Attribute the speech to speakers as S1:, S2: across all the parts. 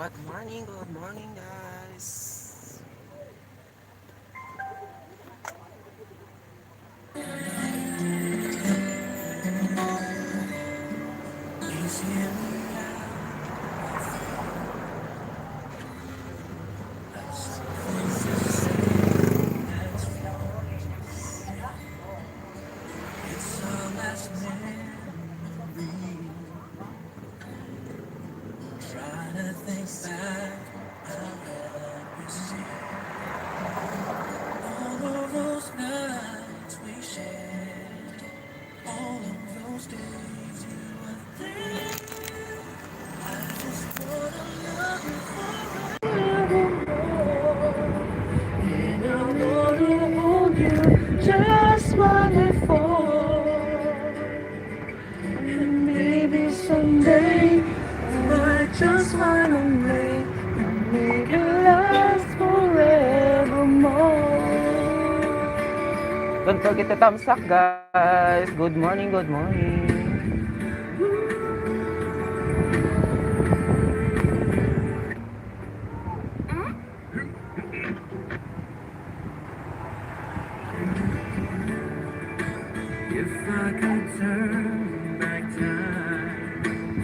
S1: Good morning, guys. It's our last memory. Trying to think back, I'll help you see all of those nights we shared, all of those days you were there. I just wanna love you forevermore, and I wanna hold you just like before. And maybe someday I might just find a way to make it last forevermore. Don't forget to thumbs up, guys. Good morning, good morning. If I could turn back time,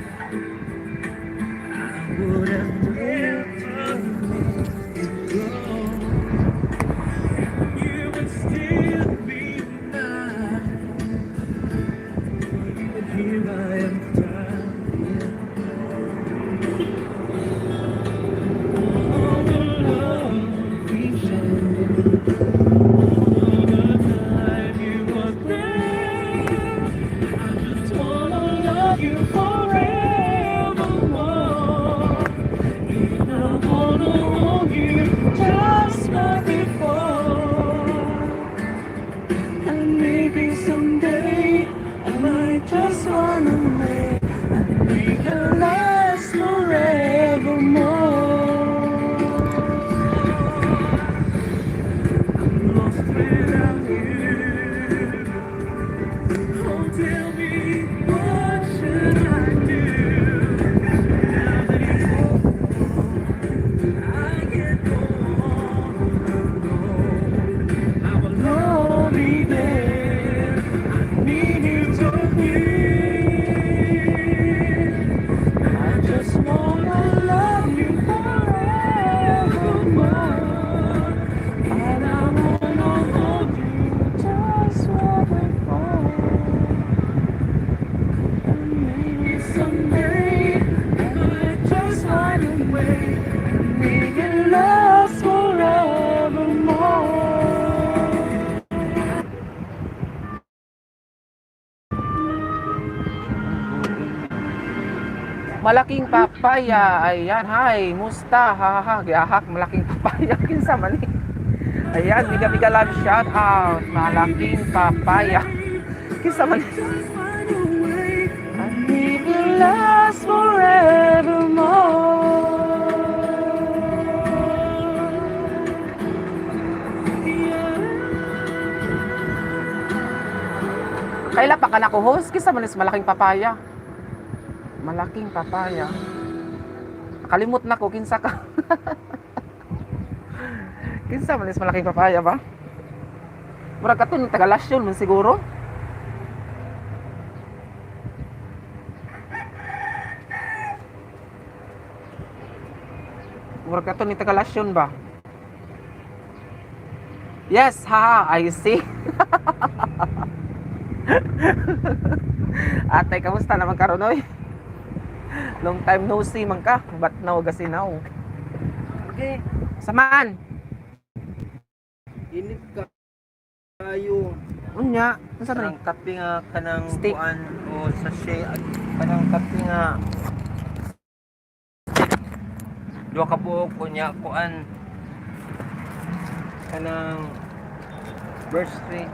S1: I would have never let you go. You would still be mine. But here I am crying. All the love we shared, all the time you were there. I just wanna love you forevermore. And I wanna hold you just like before. And maybe someday I might just wanna make it last forevermore. I'm lost without you. Oh, tell me, what should I do? Now that you're gone, I can't go on alone. I will not be there. I need you to hear. I just wanna love you forevermore. And I wanna hold you just like before. And maybe someday I might just find a way and make it last forevermore. Malaking papaya. Ayan, hi. Musta? Ha ha ha. Giahak, malaking papaya. Kinsa man ni? Ayan, mega mega love shout out. Malaking papaya. Kinsa man ni? And we will last forevermore. Yeah. Kaila pa ka na ko host? Kinsa man is malaking papaya? Malaking papaya. Nakalimot na ko kinsa ka. Kinsa man is malaking papaya ba? Murag kato ng tagalasyon man siguro. Murag kato ni tagalasyon ba? Yes, ha, I see. Ate, kamusta naman karon oy? Long time no see man ka. But now gasi now.
S2: Okay,
S1: Saman.
S2: Init ka kayo.
S1: Unya, unsa man
S2: Kanang kape nga kanang
S1: Stick.
S2: Kuan o sachet kanang kape nga duha ka buok, unya kuan kanang birthday.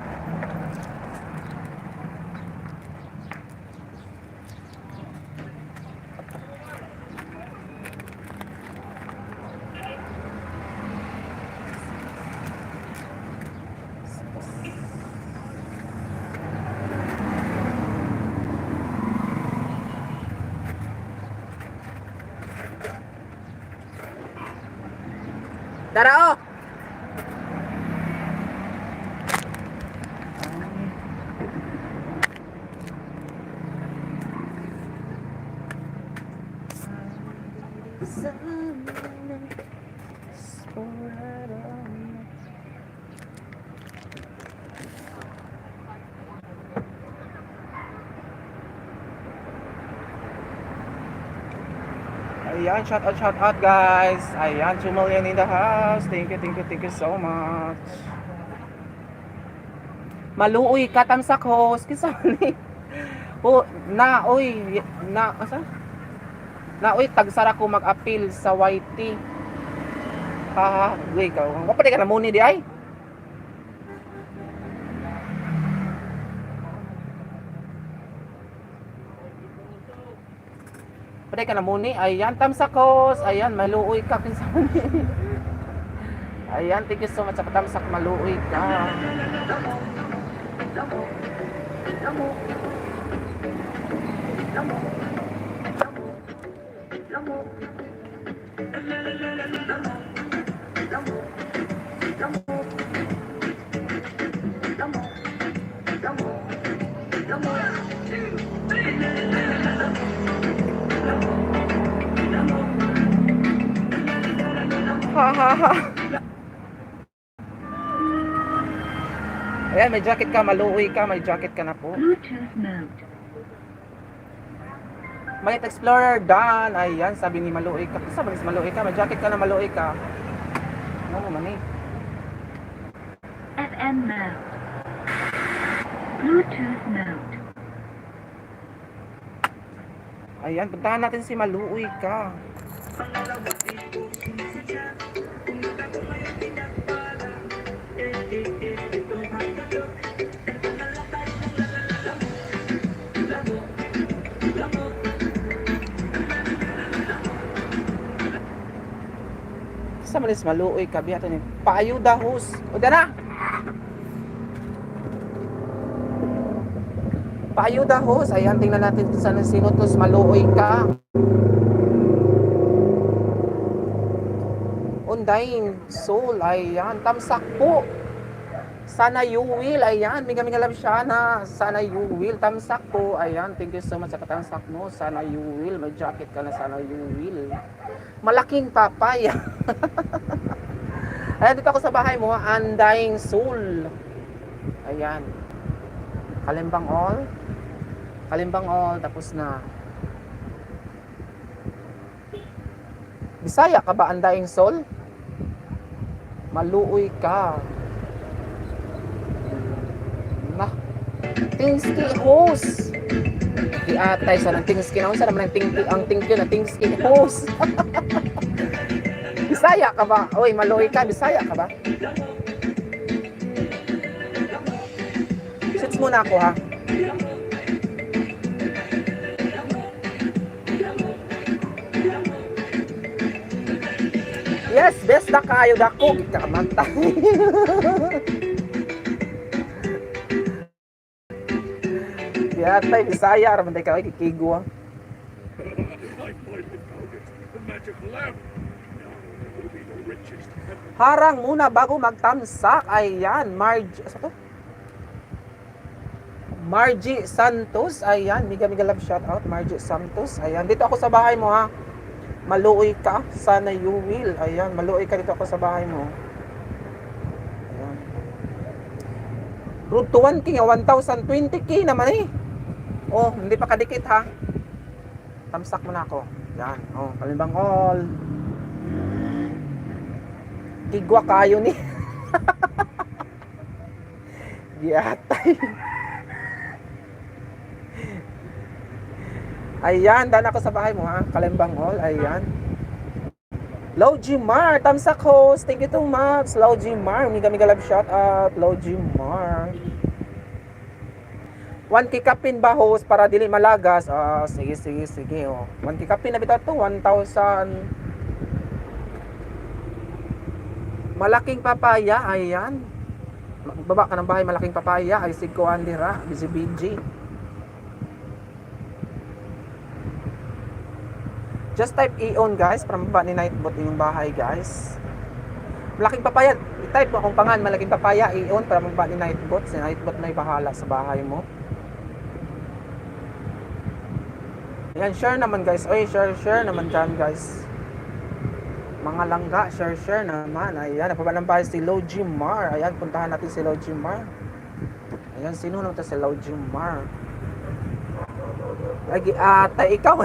S1: Dara oh! Ayan, shout out guys. Ayan, 2 million in the house. Thank you, thank you, thank you so much. Maluoy ka, tamsak host. Kinsa man ni? Oh, na oy, na asa? Na oy, tagsara ko mag-appeal sa YT. Ha ha, wait ka. Wa pa di ka na muni di ay. Pwede ka na muni. Ayan, tamsak host. Ayan, maluoy ka, kinsa man ni? Ayan, thank you so much sa patamsak, maluoy ka. Ha ha ha. Ayan, may jacket ka, maluoy ka, may jacket ka na po.
S3: Bluetooth mode.
S1: Maliit Explorer, done. Ayan, sabi ni Maluoy ka. Sabi ni Maluoy ka, may jacket ka na, maluoy ka. Ano naman eh.
S3: FM mode. Bluetooth mode.
S1: Ayan, puntahan natin si Maluoy ka. Sa malis maluoy ka, biya ni paayuda hus. O dara. Paayuda hus. Ayan, tingnan natin kung saan ang sino to. Maluoy ka. Undying soul, ayan. Tamsak po. Sana you will, ayan. Mega mega love siya na. Sana you will. Tamsak po, ayan. Thank you so much sa katamsak mo. Sana you will. May jacket ka na, sana you will. Malaking papaya. Ayan, dito ako sa bahay mo. Undying soul. Ayan. Kalimbang all. Kalimbang all. Tapos na. Bisaya ka ba, Undying Soul? Maluoy ka. Na. Tingski host. Di atay sa nang tingski na unsa naman ang tingki ang tingki na tingski host. Bisaya ka ba? Oy, maluoy ka, Bisaya ka ba? Switch muna ako ha. Yes, best na kayo dako kamanta. Yatay Bisaya ra man tay ka kikigwa.
S4: I finally found it. The magic lamp. Now I will be the richest and
S1: Harang muna bago magtamsak. Ayan, Marge, sa to? Margie Santos. Ayan, mega mega love shout out Margie Santos. Ayan, dito ako sa bahay mo ha. Maluoy ka, sana you will. Ayan, maluoy ka, dito ako sa bahay mo. Ayan. Road to 1K nga, 1,020K naman eh. Oh, hindi pa kadikit ha. Tamsak mo na ako. Yan, oh, kalimbang all. Tigwa kayo ni. Giatay. Ayan, daan ako sa bahay mo ha. Kalembang Hall, ayan. Low Mar, tamsak host. Thank you to Mabs. Low Mar, mega mega love shout out. Low Mar. 1K kapin ba host para dili malagas? Ah, sige sige sige oh. 1K kapin na bitaw to 1,000. Malaking papaya, ayan. Baba ka ng bahay, malaking papaya. Ay, sig ko andira, BCBG. Just type EON guys, para mababa ni Nightbot yung bahay guys. Malaking papaya. I-type mo akong pangan, malaking papaya, i-on para mababa ni Nightbot. Si Nightbot na bahala sa bahay mo. Ayan, share naman guys. Oy, share, share naman dyan guys. Mga langga, share, share naman. Ayan, napaba ng bahay si Logi Mar. Ayan, puntahan natin si Logi Mar. Ayan, sino naman to si Logi Mar? Ay, ate, ikaw.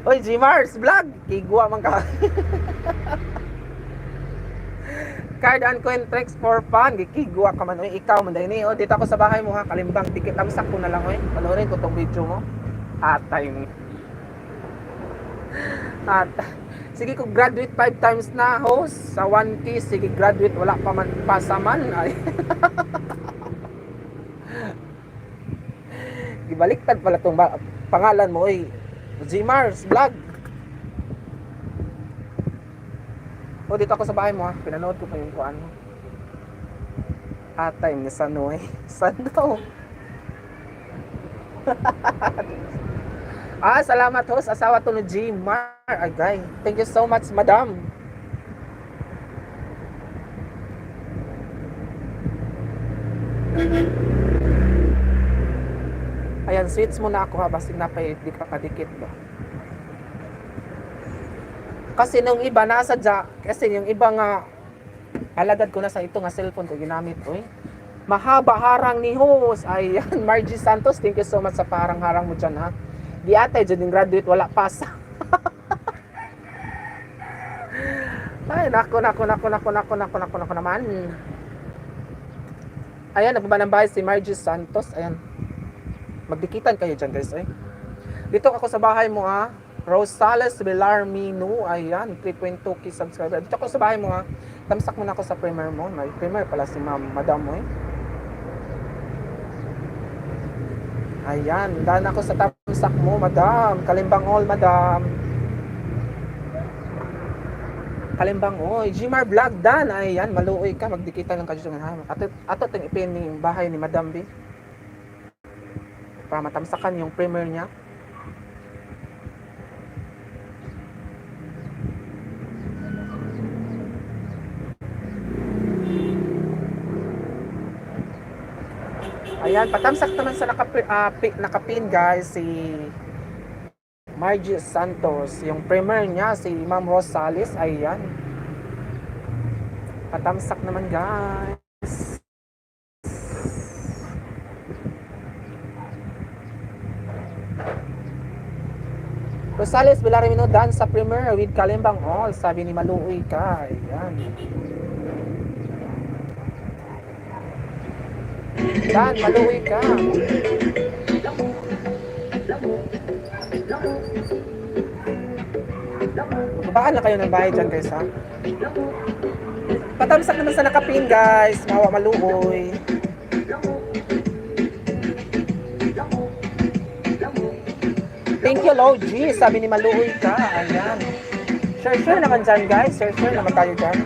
S1: Oy, G Mars vlog. Kigwa man ka. Card and coin tricks for fun. Gikigwa ka man. Oy, ikaw man dahil ni. Oh, dito ako sa bahay mo ha. Kalimbang. Dikit tamsak ko na lang oy. Panoorin ko tong video mo. Atay mo. At sige ko graduate 5 times na host sa 1K, sige graduate wala pa man pasa man ay. Gibaliktad pala tong pangalan mo oy. G Mars vlog. O dito ako sa bahay mo ha. Pinanood ko pa yung kuan mo. Atay ni Sanoy. Sano? Ah, salamat host. Asawa to ni G Mar. Agay. Thank you so much, madam. Ayan, switch muna ako ha. Basig na pa, di pa kadikit ba. Kasi nung iba nasa dya, kasi yung iba nga alagad ko na sa ito nga cellphone ko ginamit oy. Mahaba harang ni host. Ayan, Margie Santos, thank you so much sa parang-harang mo dyan ha. Di ate, dyan yung graduate, wala pasa. Ay, nako, nako, nako, nako, nako, nako, nako, nako naman. Ayan, nagbaba ng bahay si Margie Santos. Ayan. Magdikitan kayo dyan, guys. Ay. Dito ako sa bahay mo, ha. Rosales Villarmino. Ayan, 3.2K subscriber. Dito ako sa bahay mo, ha. Tamsak mo na ako sa primer mo. May primer pala si ma'am, madam mo, eh. Ayan, daan ako sa tamsak mo, madam. Kalimbang all, madam. Kalimbang, oy. Gmar Vlog, dan. Ayan, maluoy ka. Magdikita lang ka dito. Ato, ato itong ipin ni bahay ni Madam B. Para matamsakan yung primer niya. Ayan, patamsak naman sa nakapin guys si Margie Santos. Yung primer niya si Ma'am Rosales. Ayan. Patamsak naman guys. Rosales Villaremino dance sa premiere with Kalimbang Hall. Sabi ni Maluoy ka. Ayan. Dan, maluoy ka. Magbabaan na kayo ng bahay dyan guys ha. Patamsak naman sa nakapin guys. Mawa maluoy. Thank you, Lord G. Sabi ni Maluoy ka. Ayan. Share, share naman dyan, guys. Share, share naman tayo dyan.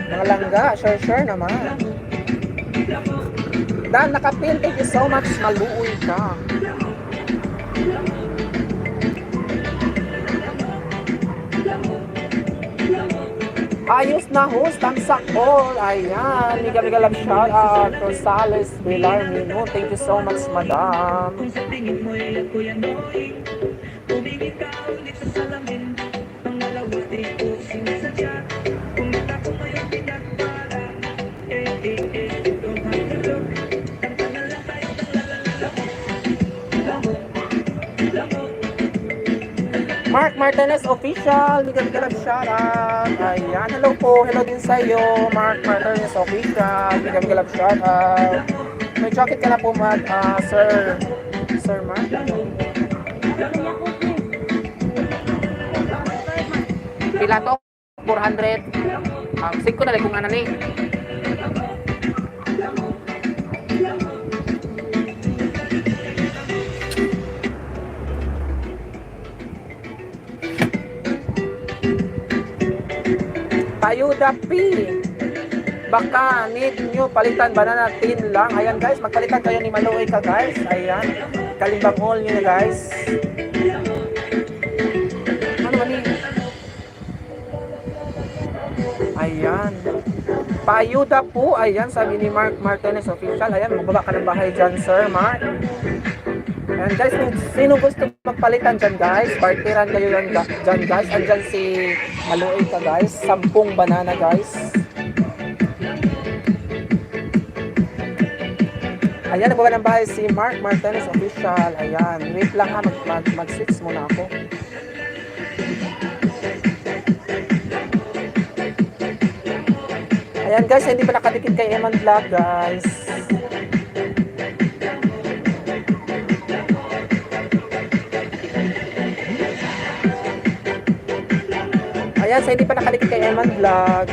S1: Mga langga, share, share naman. Dan, nakapin. Thank you so much. Maluoy ka. Ayos na host, tamsak all. Ayan, mega mega love shout out. Rosales Villarmino. Thank you so much, madam.
S5: Kung sa tingin mo'y ako'y annoying, tumingin ka ulit sa salamin. Pangalawa, di ko sinasadya. Kung mata ko ngayong pinagpala, eh, eh, eh, you don't have to look. Kanta na lang tayo ng la la la la mo. La mo, la mo.
S1: Mark Martinez Official, mega mega love shout out. Ayan, hello po. Hello din sa iyo, Mark Martinez Official. Mega mega love shout out. May jacket ka na po, mag, sir. Sir Mark? Pila to? 400. 5 na lang kung ano ni. Payuda P. Baka need nyo palitan banana tin lang. Ayan guys, magpalitan kayo ni Maluoy ka guys. Ayan. Kalimbang all nyo na guys. Ano ba ni? Paayuda po, ayan, sabi ni Mark Martinez Official. Ayan, magbaba ka ng bahay dyan, Sir Mark. Ayan, guys, kung sino gusto magpalitan dyan, guys, partiran kayo yan, dyan, guys. Andyan si Maluoy ka, guys. 10 banana, guys. Ayan, nagbaba ng bahay si Mark Martinez Official. Ayan, wait lang ha, mag-switch muna ako. Ayan guys, hindi pa nakadikit kay Eman Vlog, guys. Ayan, sa hindi pa nakadikit kay Eman Vlog.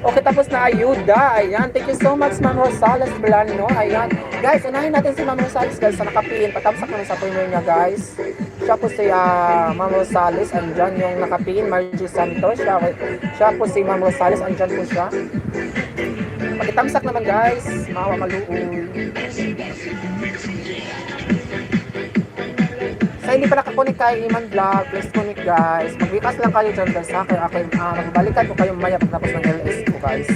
S1: Okay, tapos na ayuda. Ayan, thank you so much, Ma'am Rosales Blano. Ayan. Guys, unahin natin si Ma'am Rosales, guys, sa nakapin. Patamsak naman sa premiere niya, guys. Siya po si Ma'am Rosales. Andyan yung nakapin, Margie Santos. Siya po si Ma'am Rosales. Andyan po siya. Pakitamsak naman, guys. Mawa maluoy. Sa hindi pa nakakonek kay Iman Vlog, please connect guys. Magbikas lang kayo dyan guys ha. Kaya ako, magbalikan ko kayo maya pagtapos ng LS ko guys.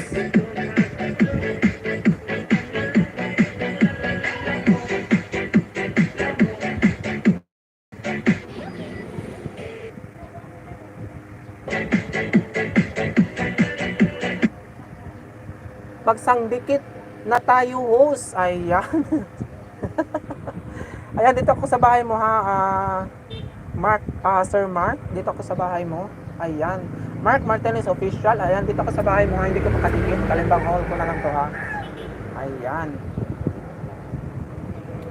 S1: Magsangdikit na tayo host. Ayan. Ayan, dito ako sa bahay mo ha, Mark, Sir Mark, dito ako sa bahay mo. Ayan. Mark Martinez Official. Ayan, dito ako sa bahay mo ha. Hindi ko makadikit. Kalimbang hall ko na lang to ha. Ayan.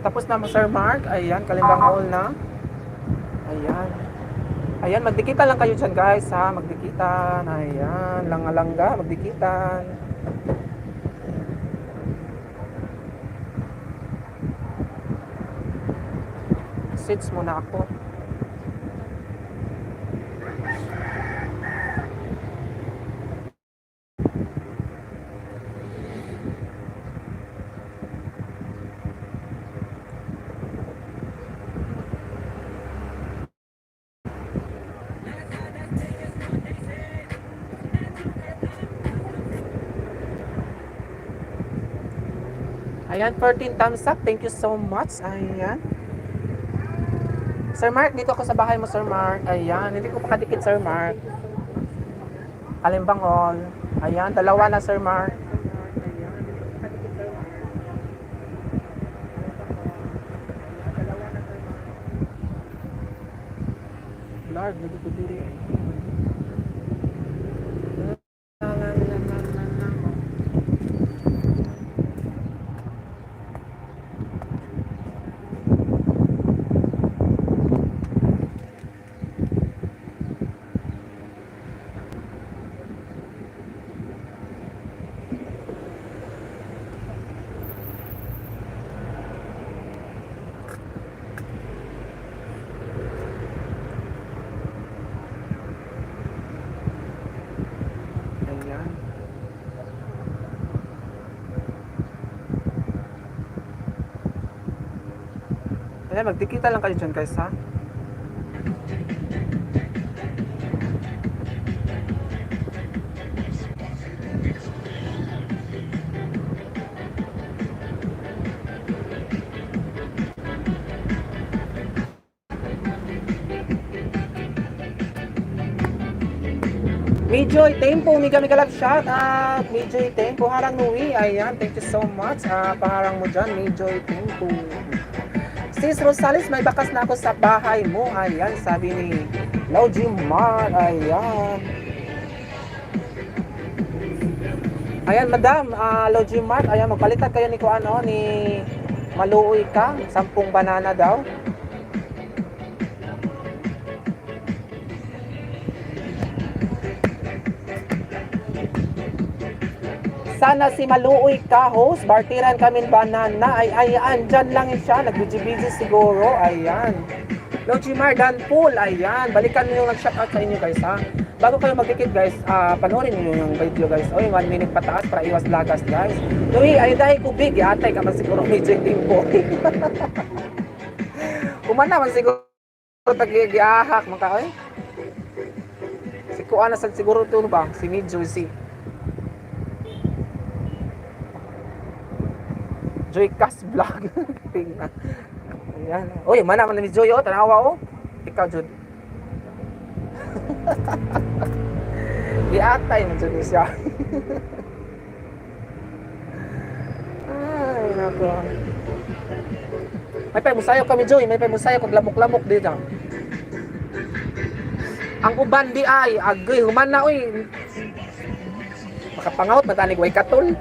S1: Tapos na mo, Sir Mark. Ayan, kalimbang hall na. Ayan. Ayan, magdikitan lang kayo dyan guys ha. Magdikitan. Ayan, langalangga, magdikitan. Sits muna ako. Ayan, 14 thumbs up. Thank you so much. Ayan. Sir Mark, dito ako sa bahay mo, Sir Mark. Ayan, hindi ko makadikit, Sir Mark. Kalimbang Hall. Ayan, dalawa na, Sir Mark. Lord, nagugudiri eh. La, la, la, la, la, la. Ayan. Ayan, magdikita lang kayo dyan guys ha. Mijoy Tempo, mega mega love shout out. Mijoy Tempo, harang Nui. Ayan, thank you so much. Paharang mo dyan, Mijoy Tempo. Sis Rosales, may bakas na ako sa bahay mo. Ayan, sabi ni Logie Mar. Ayan. Ayan, madam, Logie Mar. Ayan, magpalitan kayo ni Kuan, oh, ni Maluoy ka. 10 banana daw. Sana si Maluoy ka, host. Bartiran kami banana. Ay, ay, andyan lang siya. Nag-busy siguro. Ayan. Logimar Danpool. Ayan. Balikan niyo yung nag-shoutout sa inyo, guys, ha. Bago kayo magdikit, guys, panoorin niyo yung video, guys. Oy, 1 minute pataas para iwas lagas, guys. Luy, ay dahil kubig. Atay ka man siguro medyo timpo. Umana man siguro tagigiahak mga oy. Si Kuana sad siguro to ba? Si Medyo si Joy Cass Vlog. Tingnan. Ayan. Uy, mana man ni Joy oh, tanawa oh. Ikaw jud. Giatay man jud ni siya. Ay, nako. May pay musayo kami Joy, may pay musayo kag lamok-lamok dito. Ang uban di ay agoy human na oy. Makapangawat man tanig way katol.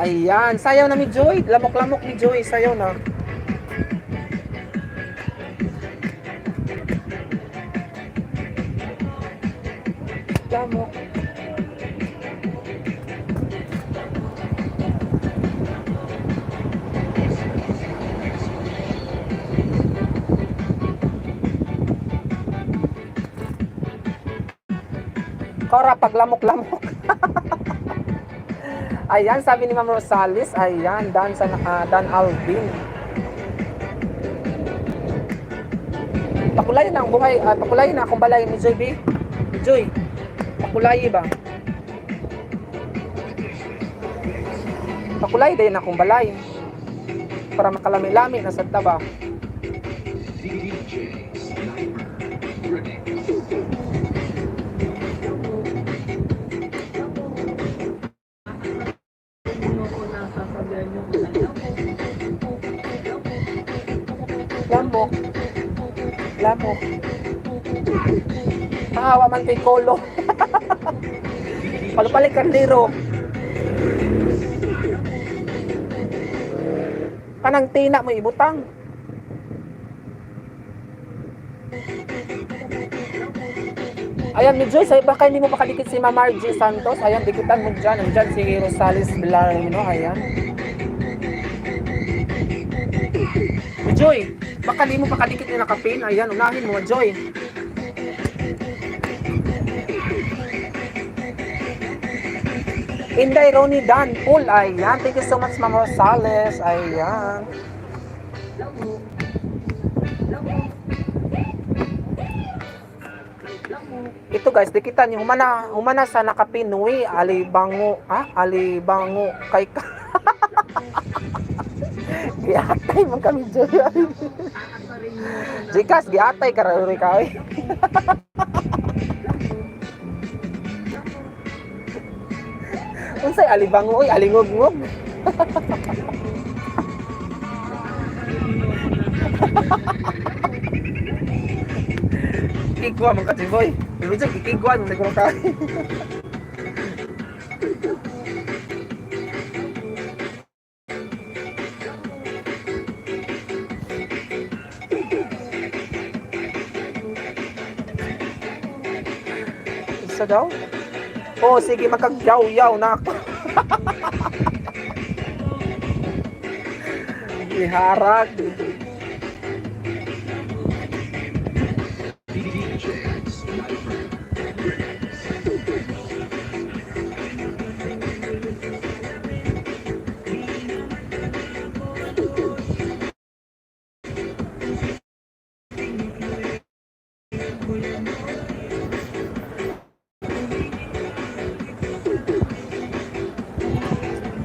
S1: Ayan, sayaw na mi Joy, lamok-lamok ni Joy, sayaw na. Lamok. Kora paglamok-lamok. Ayan, sabi ni Ma'am Rosales, ayan, Dan, sa, Dan Alvin. Pakulay na ang buhay, pakulay na akong balay ni Joy B. Joy, pakulay ba? Pakulay din akong balay. Para makalami-lami na sa taba.
S4: DJ Sniper Remix.
S1: Lamok. Lamok. Hawa man kay Kolo. Palupalit kandiro. Kanang tina mo ibutang. Ayan, mi Joyce, ay baka hindi mo makadikit si Ma'am Margie Santos. Ayan, dikitan mo dyan. Nandyan si Rosales Belarmino. Ayan. Mi Joy, baka di mo makadikit yung nakapin. Ayan, unahin mo, Joy. Inday Ronnie Dan Paul, ayan. Thank you so much, Ma'am Rosales. Ayan. Ito guys, dikitan niyo humana humana sa nakapinoy alibango, ah, alibango kay ka. Giatay man kami Joy. Jikas, giatay ka ra ka oy. Unsay alibango oy, alingog-ngog. Kigwa man ka boy. Medyo kikigwa man siguro ka. Isa daw? Oh, sige, magkagyaw-yaw na ako. Iharag.
S4: DJ Sniper Remix.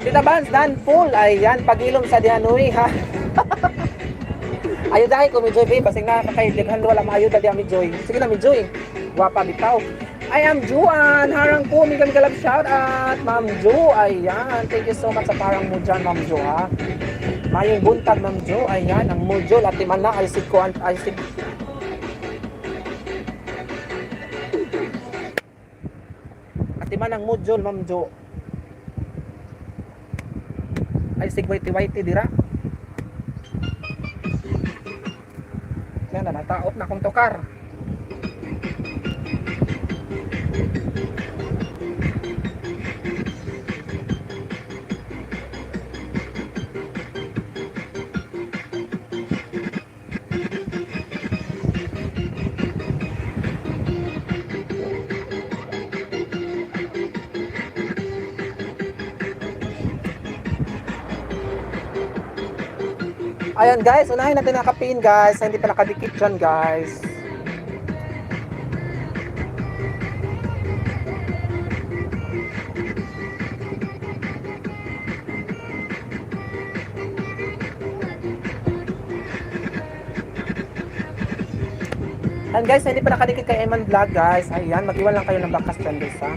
S1: Tita Vance, Dan Pool. Ayan, pagilom sa Dianoy, ha? Ayudahin ko, mi Joy, babe. Basing na kay daghan wala maayuda di mi Joy. Sige na, mi Joy. Gwapa bitaw. I am Juan. Harang po, mi kami kalab shout out. Ma'am Jo, ayan. Thank you so much sa parang mo dyan, Ma'am Jo, ha? Mayong buntag, Ma'am Jo. Ayan, ang module. At na, ay sig ko, ay sig. Atiman ang module, Ma'am Jo. Ay sig whitey whitey dira. Yan na nataop na akong tokar. Ayan guys, unahin natin ang kapin guys. Hindi pa nakadikit dyan guys. And guys, hindi pa nakadikit kay Eman Vlog, guys. Ayan, mag-iwan lang kayo ng bakas dyan, guys, ha?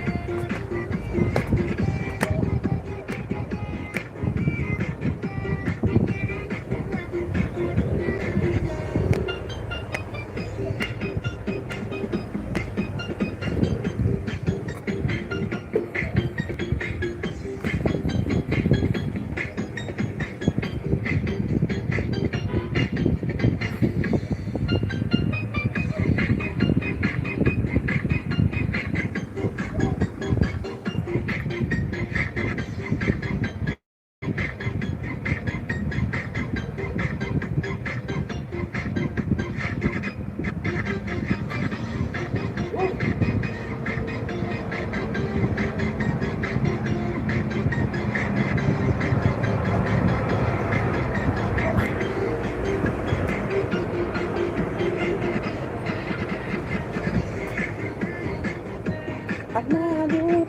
S1: Panalo.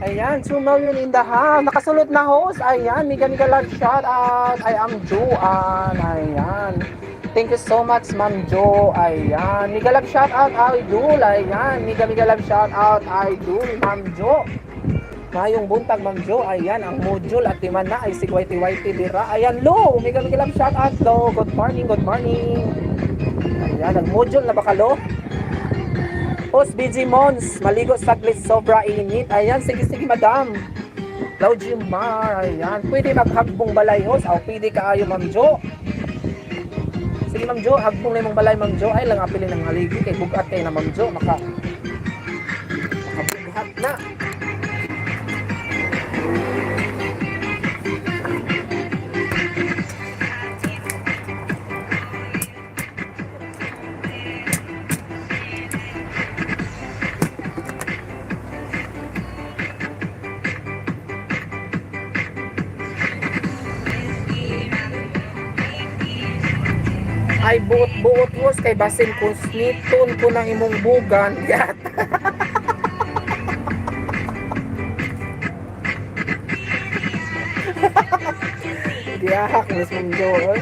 S1: Ayan, 2 million in the house. Nakasulot na host. Ayan, mega mega love shout out. I am Joanne. Ayan. Thank you so much, Ma'am Jo. Ayan. Mega love shout out, Idol. Ayan. Mega mega love shout out, Idol, Ma'am Jo. Mayong buntag, Ma'am Jo. Ayan, ang module at timan na ay si Whitey Whitey Dira. Ayan, Lo. Mega mega love shout out, Lo. Good morning, good morning. Ayan, ang module na ba ka, Lo? Host BG Mons, maligo saglit, sobra init. Ayan, sige sige madam. Laujimar, ayan. Pwede maghagbong balay host. Aw, pwede kaayo Ma'am Jo. Sige Ma'am Jo, hagbong na imong balay Ma'am Jo. Ay lang apilin ng haligi kay bugat kay na Ma'am Jo. Makabugat na. Ay buot-buot host kay basin kung sniton ko ng imong bugan. Yat. Diyahak, mas Ma'am Jo. Oy.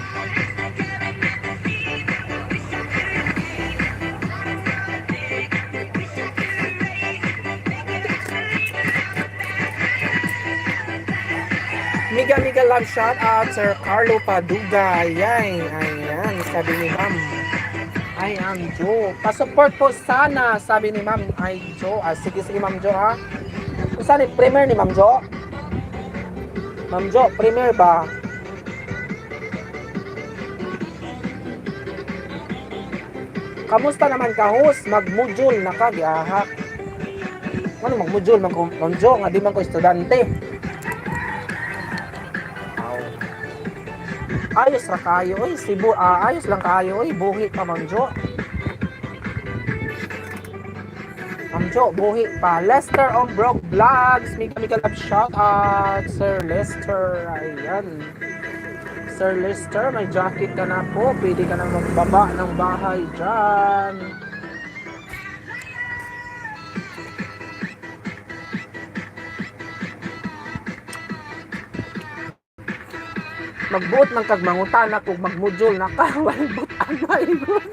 S1: Mega mega love shout out Sir Carlo Paduga. Ayan, ayan, sabi ni Ma'am. Ay, am Jo. Pasupport po sana, sabi ni Ma'am. Ay, Jo. Ah, sige, sige, Ma'am Jo, ha. Kung saan eh, premier ni Ma'am Jo? Ma'am Jo, premier ba? Kamusta naman ka, host? Mag-module na ka, giahak. Ano mag-module? Ma'am Jo, nga di man ko estudyante. Aw. Ayos ra kayo oy, Cebu, ah, ayos lang kayo oy, buhi pa Ma'am Jo. Ma'am Jo, buhi pa. Lester Ombrog Vlogs, mega mega love shout out Sir Lester. Ayan. Sir Lester, may jacket ka na po. Pwede ka na magbaba ng bahay dyan. Magbuot man kag mangutana kung magmodule na ka, walbot ana igon.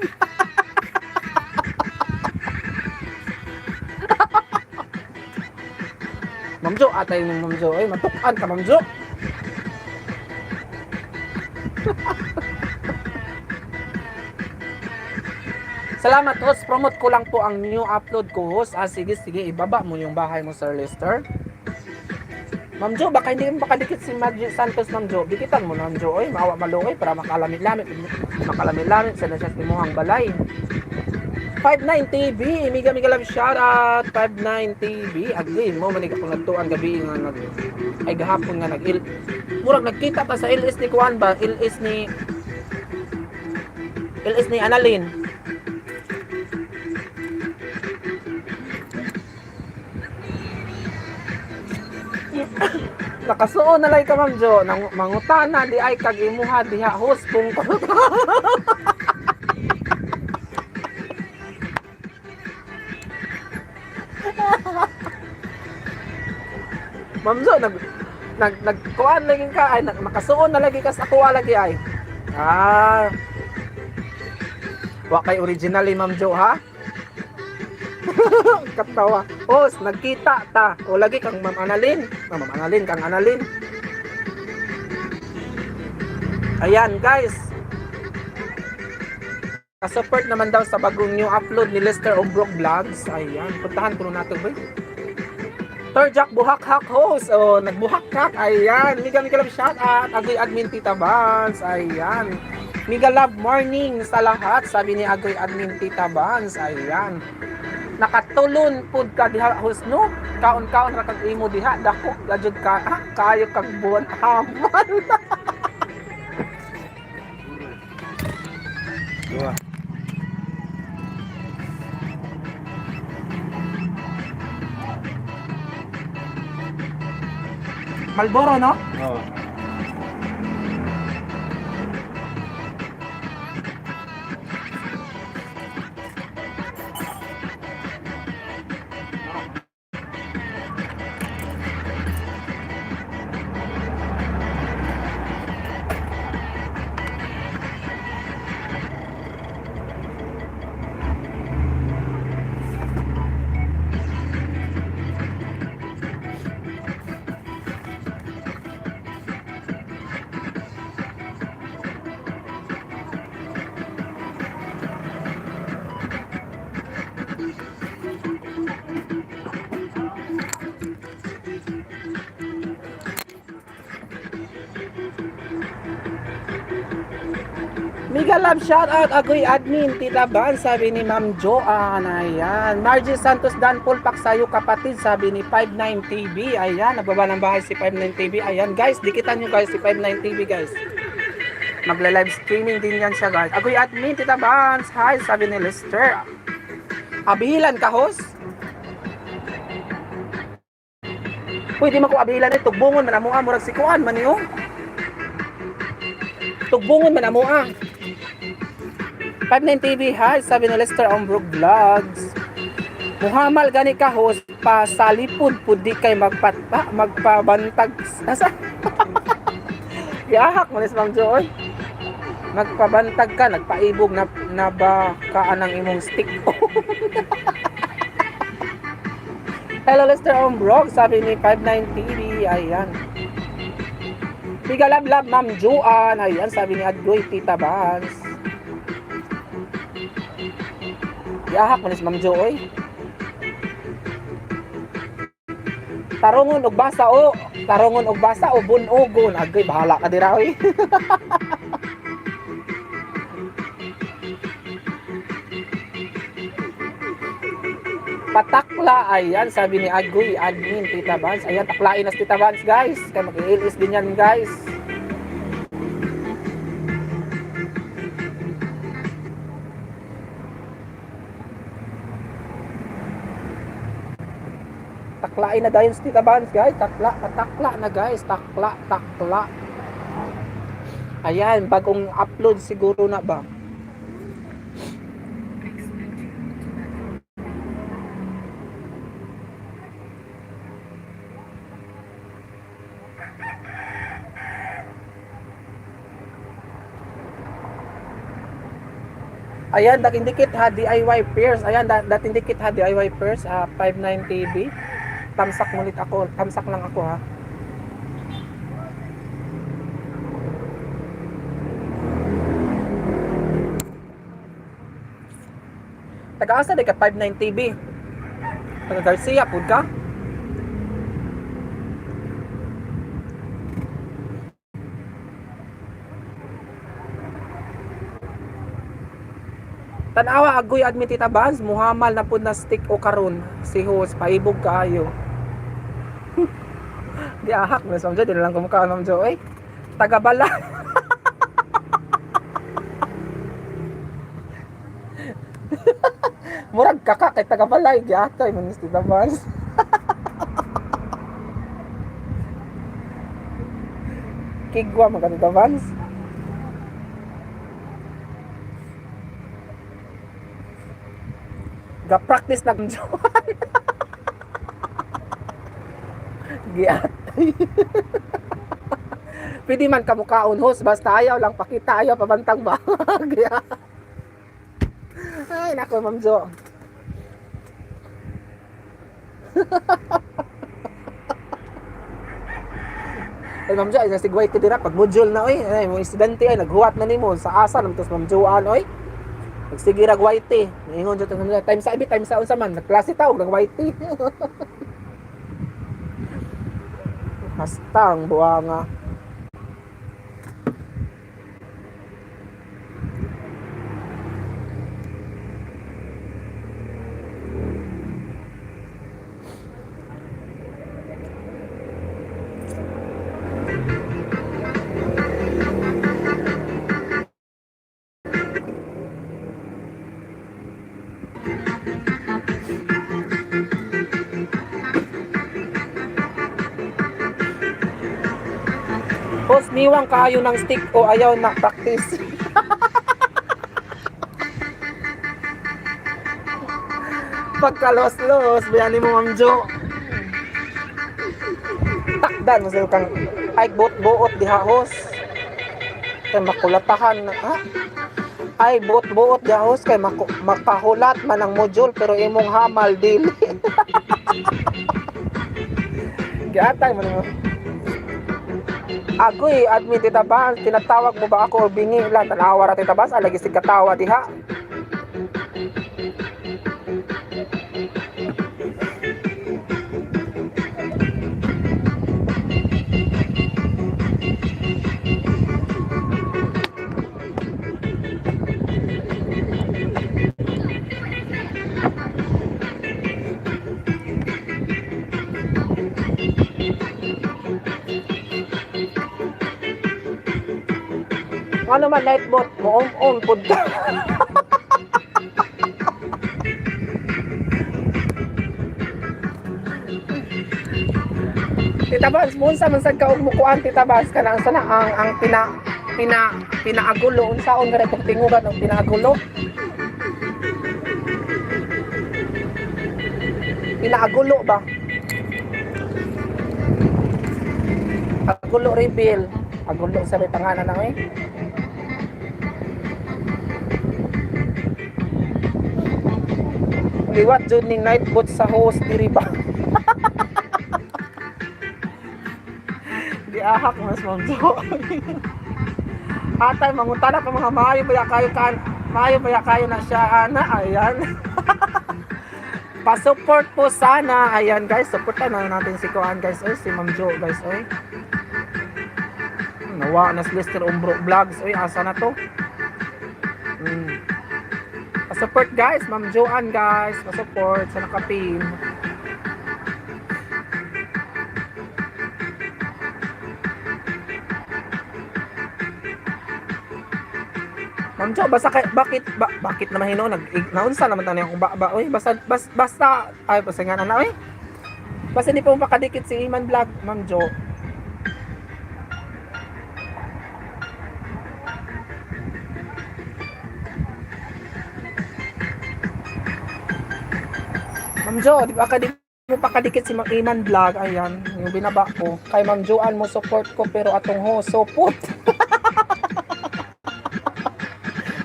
S1: Ma'am Jo, atay mo Ma'am Jo. Ay, matukan ka Ma'am Jo. Salamat host, promote ko lang po ang new upload ko host. Ah, sige, sige, ibaba mo yung bahay mo Sir Lester. Ma'am Jo, baka hindi mo makadikit si Maggie Santos, Ma'am Jo. Dikitan mo, Ma'am Jo. Oy, maawa maluoy para makalamit-lamit. Makalamit-lamit sa siya sa imuhang balay. 59 TV, miga miga love shoutout. 59 TV. Agree mo manig akong nagtuan gabi nga nag ay gahapon nga nag il murag nagkita pa sa LS ni Kuan ba? LS ni Analin. Nakasuon na lay ka Ma'am Jo, nang mangutana di ay kag imuha diha host kung Ma'am Jo, nag nag nagkuan lagi ka ay nakasuon na lagi ka sa kuha lagi ay. Ah. Wa kay original eh, Ma'am Jo ha? Katawa. Os, nagkita ta. O lagi kang Ma'am Annalyn. Ah, Ma'am Annalyn, kang Annalyn. Ayan, guys. Ka-support naman daw sa bagong new upload ni Lester Ombrook Vlogs. Ayan, puntahan ko na natin, boy. Torjak Buhakhak host. Oh, nagbuhakhak. Ayan, Mega mega love shout out. Agoy admin Tita Vans. Ayan. Mega love morning sa lahat, sabi ni Agoy admin Tita Vans. Ayan. Nakatulon pud ka diha host no. Kaon-kaon ra kag imo diha. Dako gajud ka. Ah, kayo kag buwan haman.
S2: Dua.
S1: Malboro no?
S2: Oo.
S1: Mega love shout out agoy admin Tita Ban, sabi ni Ma'am Joanne. Ayan. Margie Santos Dan Paul Paksayo kapatid, sabi ni 59 TV. Ayan, nagbaba ng bahay si 59 TV. Ayan guys, dikitan nyo guys si 59 TV guys. Magle-live streaming din yan siya guys. Agoy admin Tita Ban, hi, sabi ni Lester. Abihilan ka host? Uy, di man ko abihilan eh. Tugbungon man amoa, murag si Kuan man niyo. Tugbungon man amoa. 59 TV, hi, sabi ni Lester Ombrook Vlogs. Muhamal gani ka host, pa salipod pud di kay magpat ah, magpabantag. Asa? Yahak man is Ma'am Joy. Magpabantag ka, nagpaibog na na ba ka anang imong stick. Hello Lester Ombrog, sabi ni 59 TV, ayan. Biga love love Ma'am Joanne, ayan sabi ni Adgoy Tita Vance. Yahak man is Ma'am Joy. Tarungon og basa o, tarungon og basa o bunogon. Agoy bahala ka dira oy. Patakla, ayan, sabi ni Agoy, admin, Tita Vance. Ayan, taklain na si Tita Vance, guys. Kaya mag-iilis din yan, guys. Taklain na dayon si Tita Vance, guys. Takla, patakla na, guys. Takla, takla. Ayan, bagong upload siguro na ba? Ayan, dating dikit ha, DIY pairs. Ayan, dating dikit ha, DIY pairs, ah, 59 TV. Tamsak mulit ako, tamsak lang ako ha. Taga-asa di ka 59 TV. Taga Garcia pud ka? Tanawa agoy admin Tita Bans, muhamal na pud na stick o karon si host paibog kaayo. Di ahak mo Ma'am Jo, di na lang kumukha Ma'am Jo. Eh, tagabala. Murag kaka kay tagabalay giatay man ni Tita Bans. Kigwa man ka Tita Bans. Ga-practice na Joan. Giatay. Oy. Pwede man kamukaon host, basta ayaw lang pakita, ayaw pabantang bag. Ay, nako, Ma'am Jo. Ay, Ma'am Jo, ay nasigway ti dira pag module na oy. Ay, mga estudyante ay naghuwat na nimo sa asa naman tos Ma'am Joan oy. Nagsige rag YT. Ingon jud Ma'am Jo, time sa abi, time sa unsa man, nagklase ta og nag YT. Hastang buanga. Host, niwang kaayo ng stick o ayaw na practice. Pagkalos-los, bayani mo Ma'am Jo. Takdan mo sa kang ay buot-buot diha host. Kay makulatahan na ha? Ay buot-buot diha host kay makahulat man ang module pero imong hamal dili. Giatay mo nimo. Agoy, admin Tita Bans, tinatawag mo ba ako o bingi lang? Tanawa ra Tita Bans, alagi sig katawa diha. Ano man nightbot, mo om pud ka. Tita Bans, unsa man sad ka og mukuan Tita Bans kana ang sana ang pina pina pinaagulo unsaon nga itong tingugan ang pinaagulo? Pinaagulo ba? Agulo reveal. Agulo sa may pangalan na eh. Liwat jud ning night boat sa host diri ba? Giahak mas Ma'am Jo. Atay mangutana pa mga maayo ba kayo kan maayo ba kayo na siya ana ayan. Pa-support po sana. Ayan guys, supportan na natin si Kuan guys oy, si Ma'am Jo guys oy. Nawa na si Lester Umbro Vlogs oy, asa na to? Pa-support guys, Ma'am Joanne guys, pa-support sa nakapin. Ma'am Jo, basta kay, bakit ba, bakit naman hino nag naunsa naman tayo akong ba, ba oy basta bas, basta ay basta nga na oy. Basta hindi pa mo makadikit si Iman Vlog, Ma'am Jo. Ma'am Jo, di ba ka di mo pakadikit si Ma'am Iman Vlog? Ayan, yung binaba ko. Kay Ma'am Joanne mo support ko pero atong ho, supot.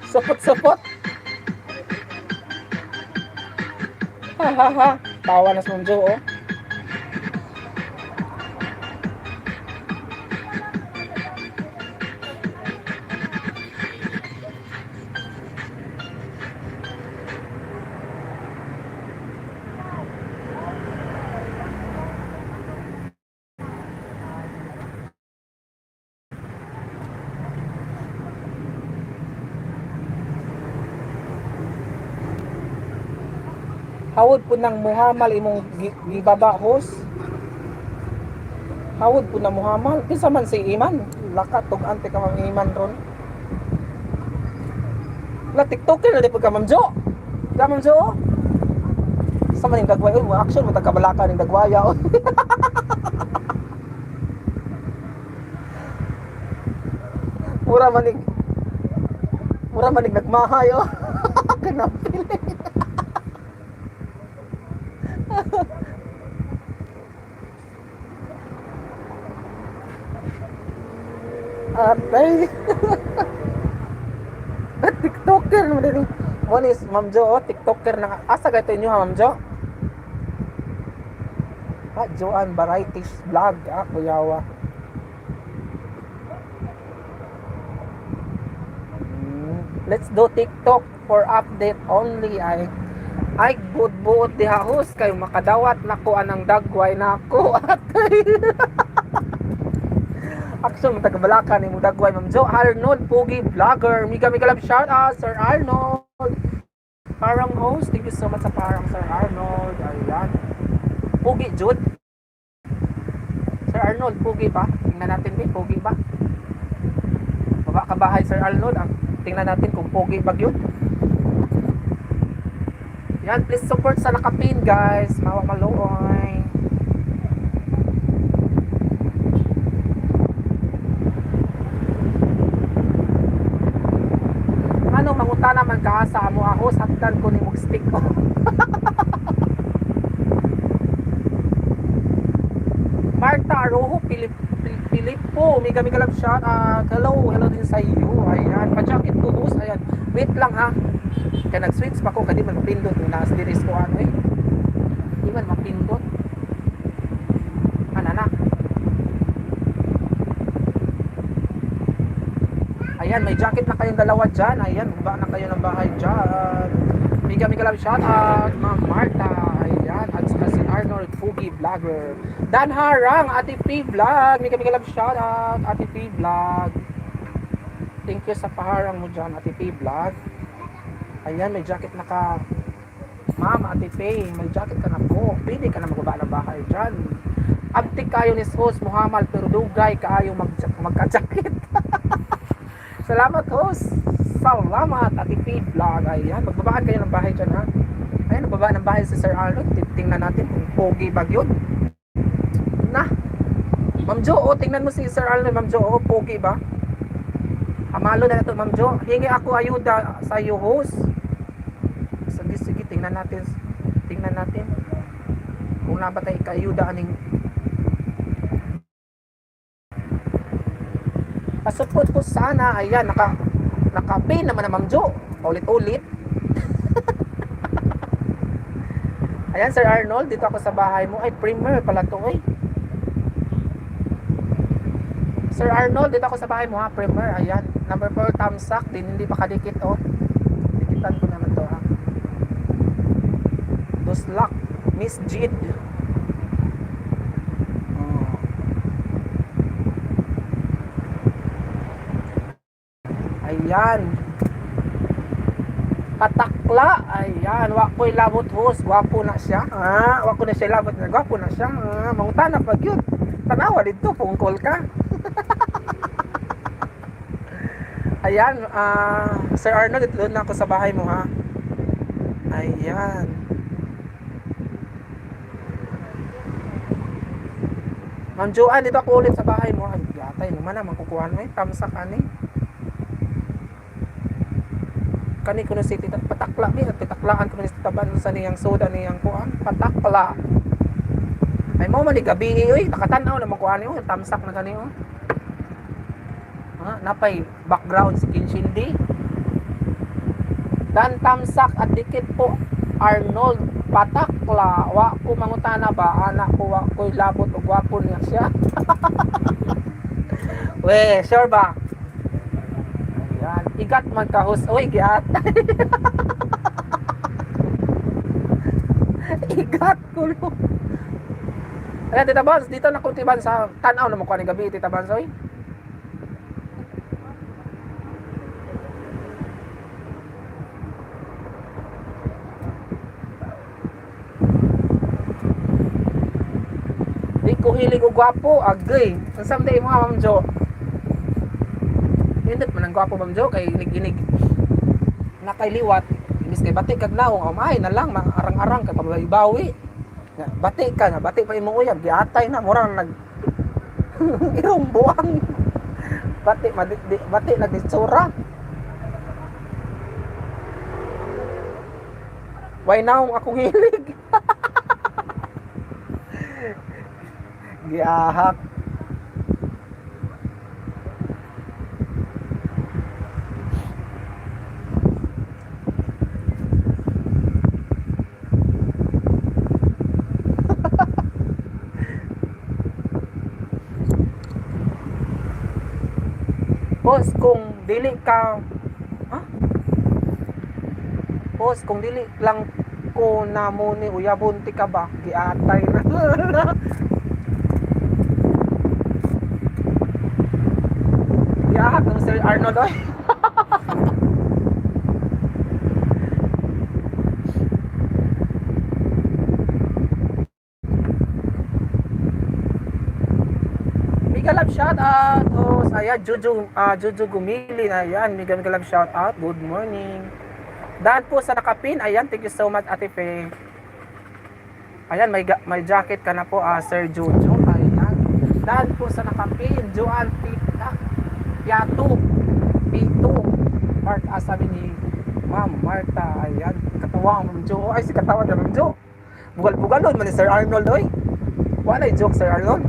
S1: Supot, supot. Ha ha ha. Tawa na si Ma'am Jo, oh. Hawod po ng muhamal imong gibaba hos. Hawod po na muhamal. Kinsa man si Iman? Lakat tug ante ka Ma'am Iman ron. La TikToker na di po ka Ma'am Jo. Ka Ma'am Jo. Sa man yung dagway, oy, mo action mo tagkabalaka ning dagwaya. Oy. Mura manig Mura manig nagmahay oh. Kanapili. Atay. TikToker naman din. Mo ni Ma'am Jo, oh, TikToker na. Asa gato inyo ha, Ma'am Jo? Ah, Joanne Varieties Vlog. Ah, kuyawa. Let's do TikTok for update only. Ay, ay buot-buot diha host kay makadawat nako anang dagway nako atay. Action tagabalaka ni mo dagway Ma'am Jo Arnold Pogi Vlogger. Mega mega love shout out Sir Arnold. Parang host, thank you so much sa parang Sir Arnold. Ayan. Pogi Jude. Sir Arnold, pogi ba? Tingnan natin ba, pogi ba? Baba ka bahay Sir Arnold. Ang tingnan natin kung pogi ba yun. Yan, please support sa nakapin guys. Mawa maluoy. Ano, mangutana man ka sa amo ako, saktan ko ni mong stick ko. Marta Arojo Pilipo, mega mega love shout out. Hello, hello din sa iyo. Ayan, pa-jacket ko host. Ayan, wait lang ha. Kaya nag-switch pa ko, kaya di man mapindot. May naas diris ko ano eh. Di man mapindot. Ana na. Ayan, may jacket na kayong dalawa dyan. Ayan, baba na kayo ng bahay dyan. Mega mega love shout out, Ma'am Marta. Ayan, at saka si Arnold Fugi Vlogger. Dan Harang, Ate P Vlog. Mega mega love shout out, Ate P Vlog. Thank you sa paharang mo dyan, Ate P Vlog. Ayan, may jacket na ka. Ma'am, Ate P, may jacket ka na po. Pwede ka na magbaba ng bahay dyan. Abtik kayo ni host Muhammad, pero dugay kaayo magka-jacket. Salamat, host. Salamat, Ate P Vlog. Ayan, magbabaan kayo ng bahay dyan, ha? Ayan, nagbaba ng bahay si Sir Arnold. Tingnan natin kung pogi ba yun. Na. Ma'am Jo, oh, tingnan mo si Sir Arnold. Ma'am Jo, oh, pogi ba? Amalo na ito, Ma'am Jo. Hingi ako ayuda sa iyo, host. Sige, sige, tingnan natin. Tingnan natin. Kung na ba tayo kaayuda aning Pasupport ko sana. Ayan, naka-pay naman na Ma'am Jo. Paulit-ulit. Ayan, Sir Arnold, dito ako sa bahay mo. Ay, primer pala to, eh. Sir Arnold, dito ako sa bahay mo, ha? Primer, ayan. Number 4, tamsak. Din, hindi pa kadikit, oh. Dikitan ko naman to, ha? Duslak, Miss Jid. Oh. Ayan. Patakla. Ayan. Wa ko'y labot host. Gwapo na siya. Ah, wa ko na siya labot. Gwapo na siya. Ah, mangutana pag yun. Tanawa dito. Phone call ka. Ayan. Ah, Sir Arnold, dito na ako sa bahay mo ha. Ayan. Ma'am Joanne, dito ako ulit sa bahay mo. Ay, yatay naman na, mangkukuha na eh. Tamsak ani. Kani kuno si Tita patakla mi at titaklaan kuno si Tita Ban sa niyang soda niyang kuan patakla. Ay mo man ni gabi eh, oy nakatan-aw naman kuan ni oy tamsak na gani oh. Ha, napay background si Kinshindi. Dan tamsak at dikit po Arnold Patakla. Wa ko mangutana ba anak ko wa ko'y labot og gwapo niya siya. We, sure ba? Ayan. Igat man ka host. Uy, giat. Igat ko lo. Ayan, Tita Bans, dito na kunti Bans sa tanaw na mukha ni gabi, Tita Bans, oy. Di ko hilig og gwapo, agay. Ang someday mo, Ma'am Jo. Nindot man ang gwapo, Ma'am Jo, kay inig-inig. Nakailiwat, inis kay bati kag naong, amay na lang, arang-arang kay pabawi-bawi. Nga, bati ka nga, bati pa imong uyab, giatay na, mura na nag irong buwang. Bati, bati nagitsura. Why naong akong hilig? Giahak. Host, kung dili ka, ha? Host, kung dili lang ko na mo ni uyabon ti ka ba? Giatay na. Giahak ng Sir Arnold oy. Mega love shout out. Oh, ayan, Jojo, Jojo Gumili. Ayan, mega mega love shout out. Good morning. Dahil po sa nakapin, ayan, thank you so much, Ate Faye. Ayan, may jacket ka na po, Sir Jojo. Ayan. Dahil po sa nakapin, Joan Pita, Piato, Pito, Mark, sabi ni Ma'am Marta. Ayan, katawa ang Ma'am Jo. Ay, si katawa na Ma'am Jo. Bugal-bugalon man ni Sir Arnold, oy. Wala joke, Sir Arnold.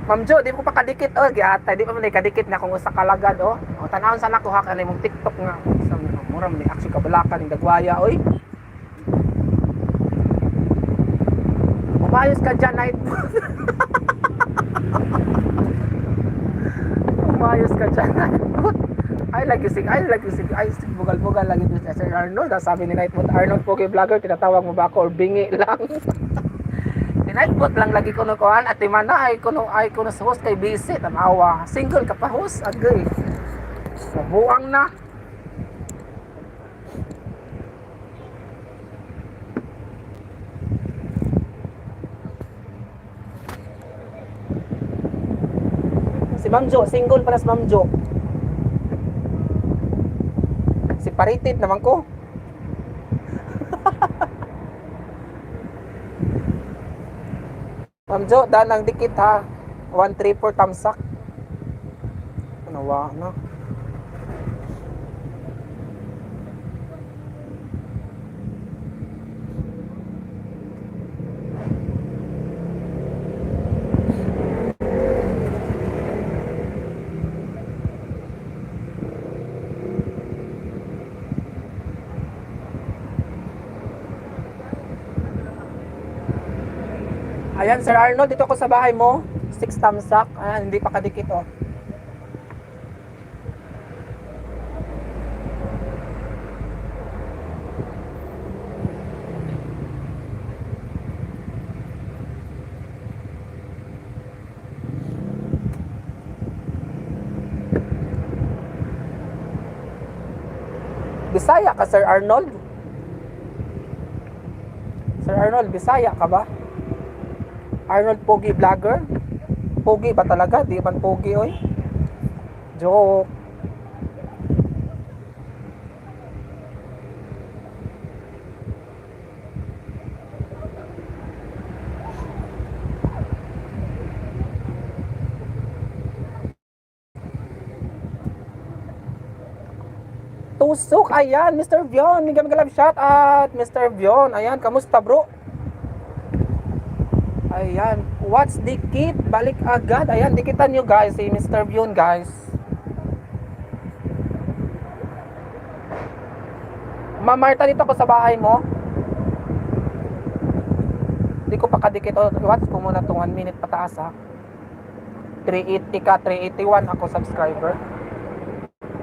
S1: Ma'am Jo, di ko pa kadikit oh, giatay di pa man kadikit na kung usa kalagad oh. O tan-awon sana ko ha kanay mong TikTok nga. Sa mura man ni action kabalakan ning dagwaya oy. Umayos ka dyan, night. Umayos ka dyan, night. I like you sing, I like you sing, I sing bugal-bugal lagi dito sa Sir Arnold. Ah, sabi ni Nightbot, Arnold Pogi Vlogger, tinatawag mo ba ako or bingi lang? Si Nightbot lang lagi kuno kuan at mana ay kuno sa host kay busy tanawa. Single ka pa host, agay. Mabuang na. Si Ma'am Jo, single pala si Ma'am Jo. Si Paritit naman ko. Ma'am Jo, daan ang dikit ha. 134 tamsak. Ano wa na. Ayan, Sir Arnold, dito ako sa bahay mo. 6 tamsak. Ayan, hindi pa kadikit oh. Bisaya ka, Sir Arnold? Sir Arnold, Bisaya ka ba? Arnold Pogi Vlogger? Pogi ba talaga? Di man Pogi, oy. Joke. Tusok, ayan, Mr. Vion. Mega mega love shout out, Mr. Vion. Ayan, kamusta bro? Ayan, what's dikit? Balik agad. Ayan, dikitan nyo guys, si Mr. Vion guys. Ma'am Marta, dito ako sa bahay mo. Hindi ko pa kadikit. Oh, watch ko muna itong 1 minute pataas ha. 380 ka, 381 ako subscriber.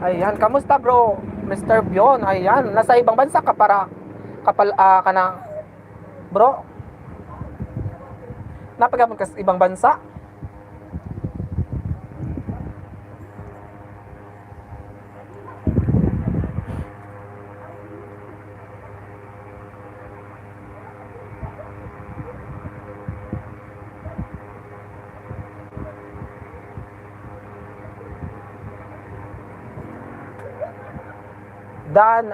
S1: Ayan, kamusta bro? Mr. Bion, ayan, nasa ibang bansa ka para kapal ka na bro. Napagapon ka sa ibang bansa? Dan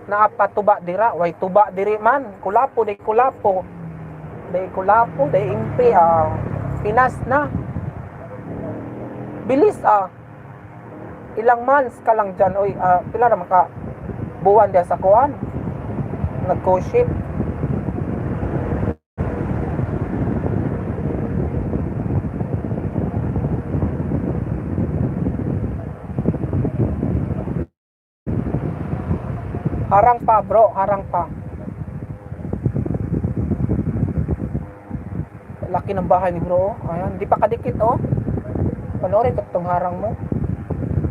S1: naapatuba dira, way tuba diri man, kulapo day kulapo. Day kulapo, day impi Pinas na. Bilis ah. Ilang months ka lang dyan, oy, pila ra ka buwan diya sa kuan. Nag-co-ship. Harang pa, bro, harang pa. Laki ng bahay ni bro. Oh. Ayan, di pa kadikit oh. Panoorin ko tong harang mo.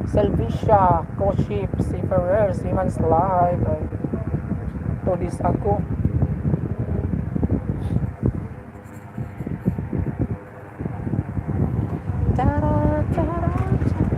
S1: Selvicia, Co-Ship, Seafarer, Seaman's Life. Ay, 2 days ago. Tara, tara, tara.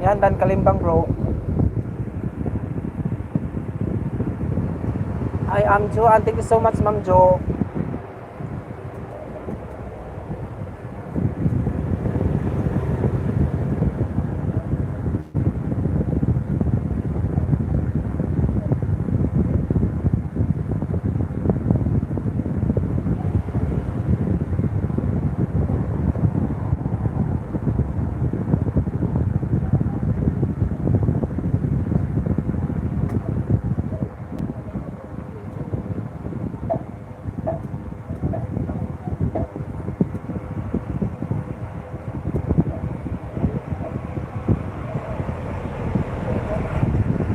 S1: Yan, Dan Kalimbang bro. I am Joanne. Thank you so much, Ma'am Jo.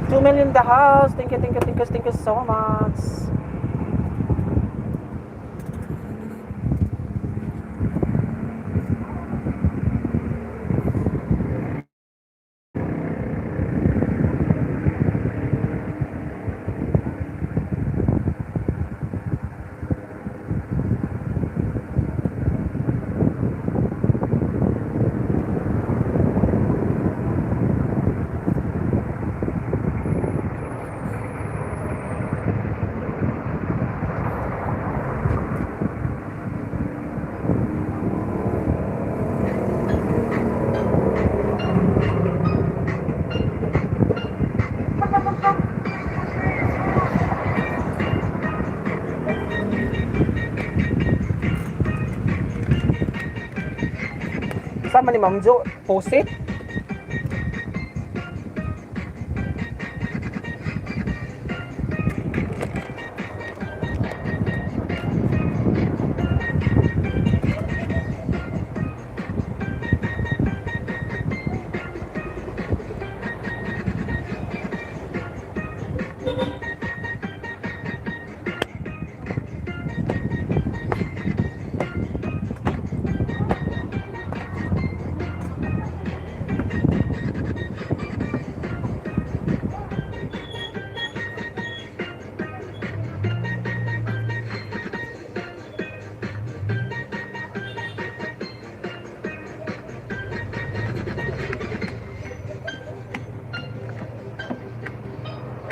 S1: 2 million in the house. Thank you, thank you, thank you, thank you so much. Sama ni Ma'am Jo, post it.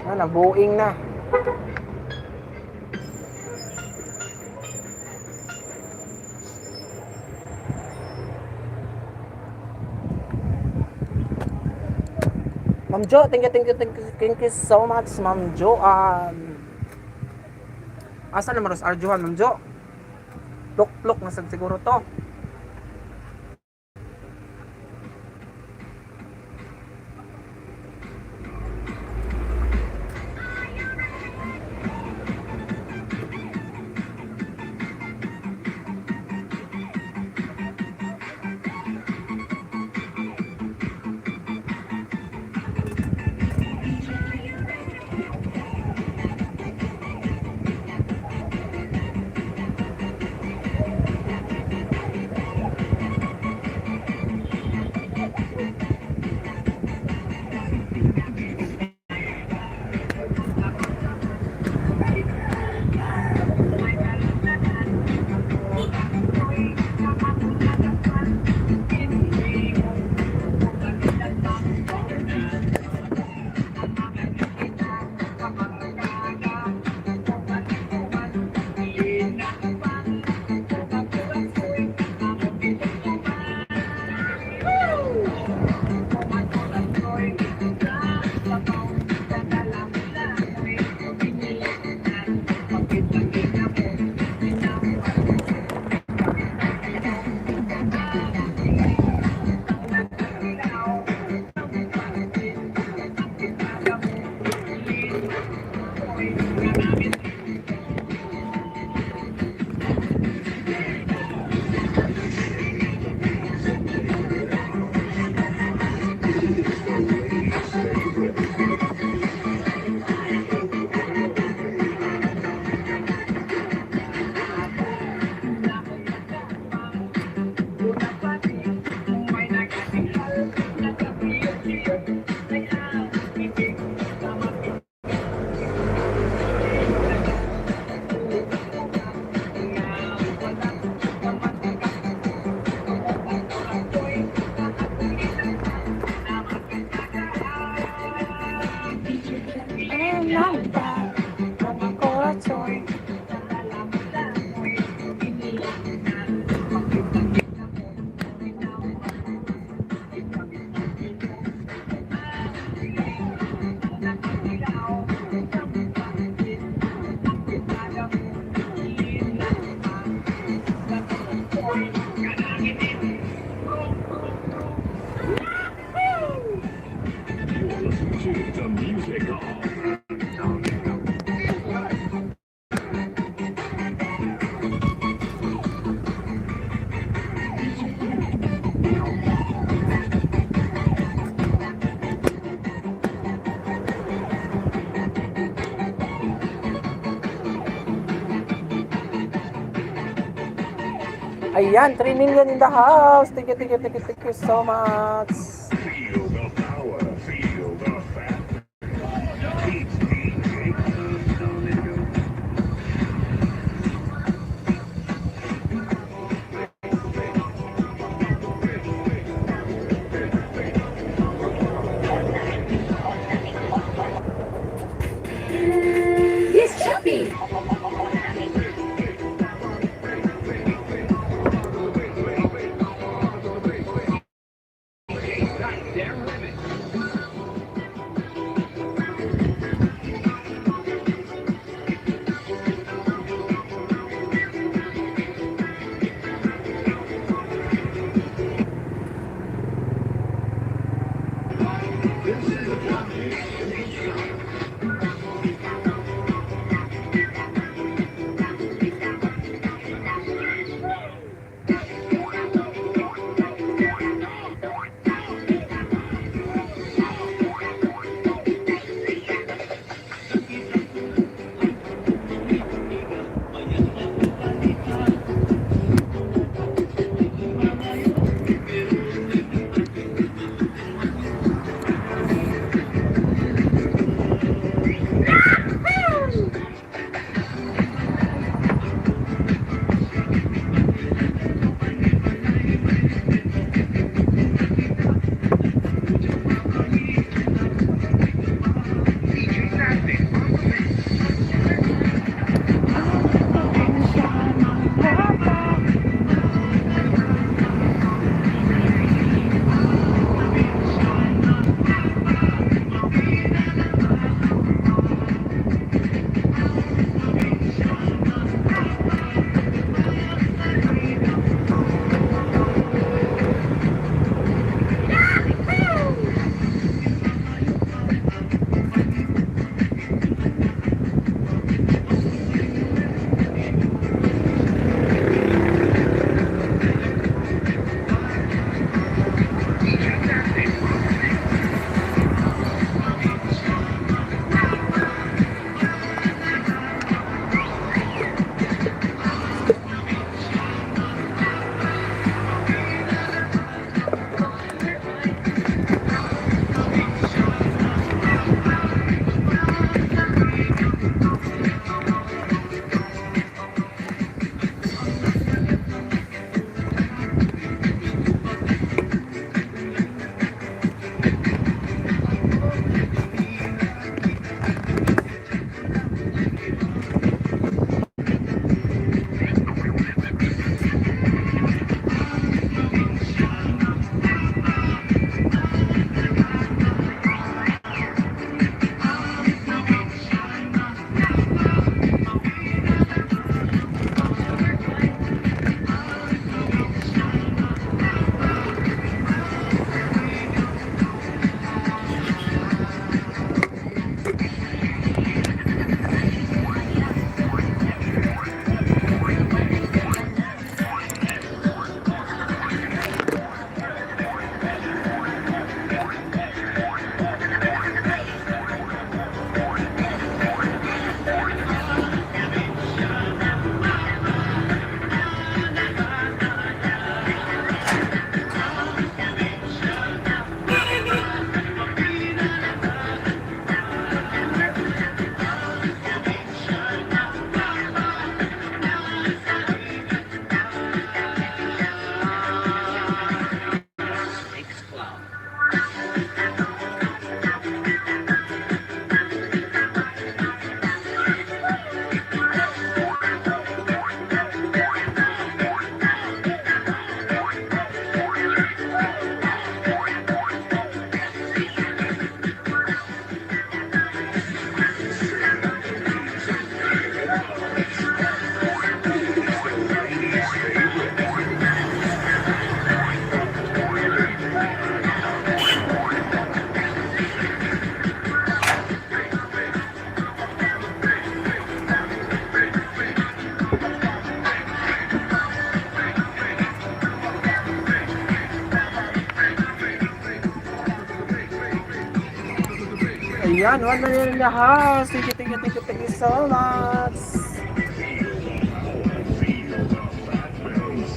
S1: Ah, nabuing na. Ma'am Jo, thank you, thank you, thank you, thank you so much, Ma'am Jo. Asa naman ros Arjuhan, Ma'am Jo? Plok-plok na sad siguro to.
S4: The ladies' favorite. You're listening to the music of
S1: Ayan, 3 million in the house. Thank you, thank you, thank you, thank you so much.
S4: Feel the power, feel the fat. It's DJ Sonic.
S3: Yes, Choppy!
S4: This is a Johnny in the Sun.
S1: Ayan, 1 million in the house. Thank you, thank you, thank you, thank you so much.
S4: Feel the fat bass.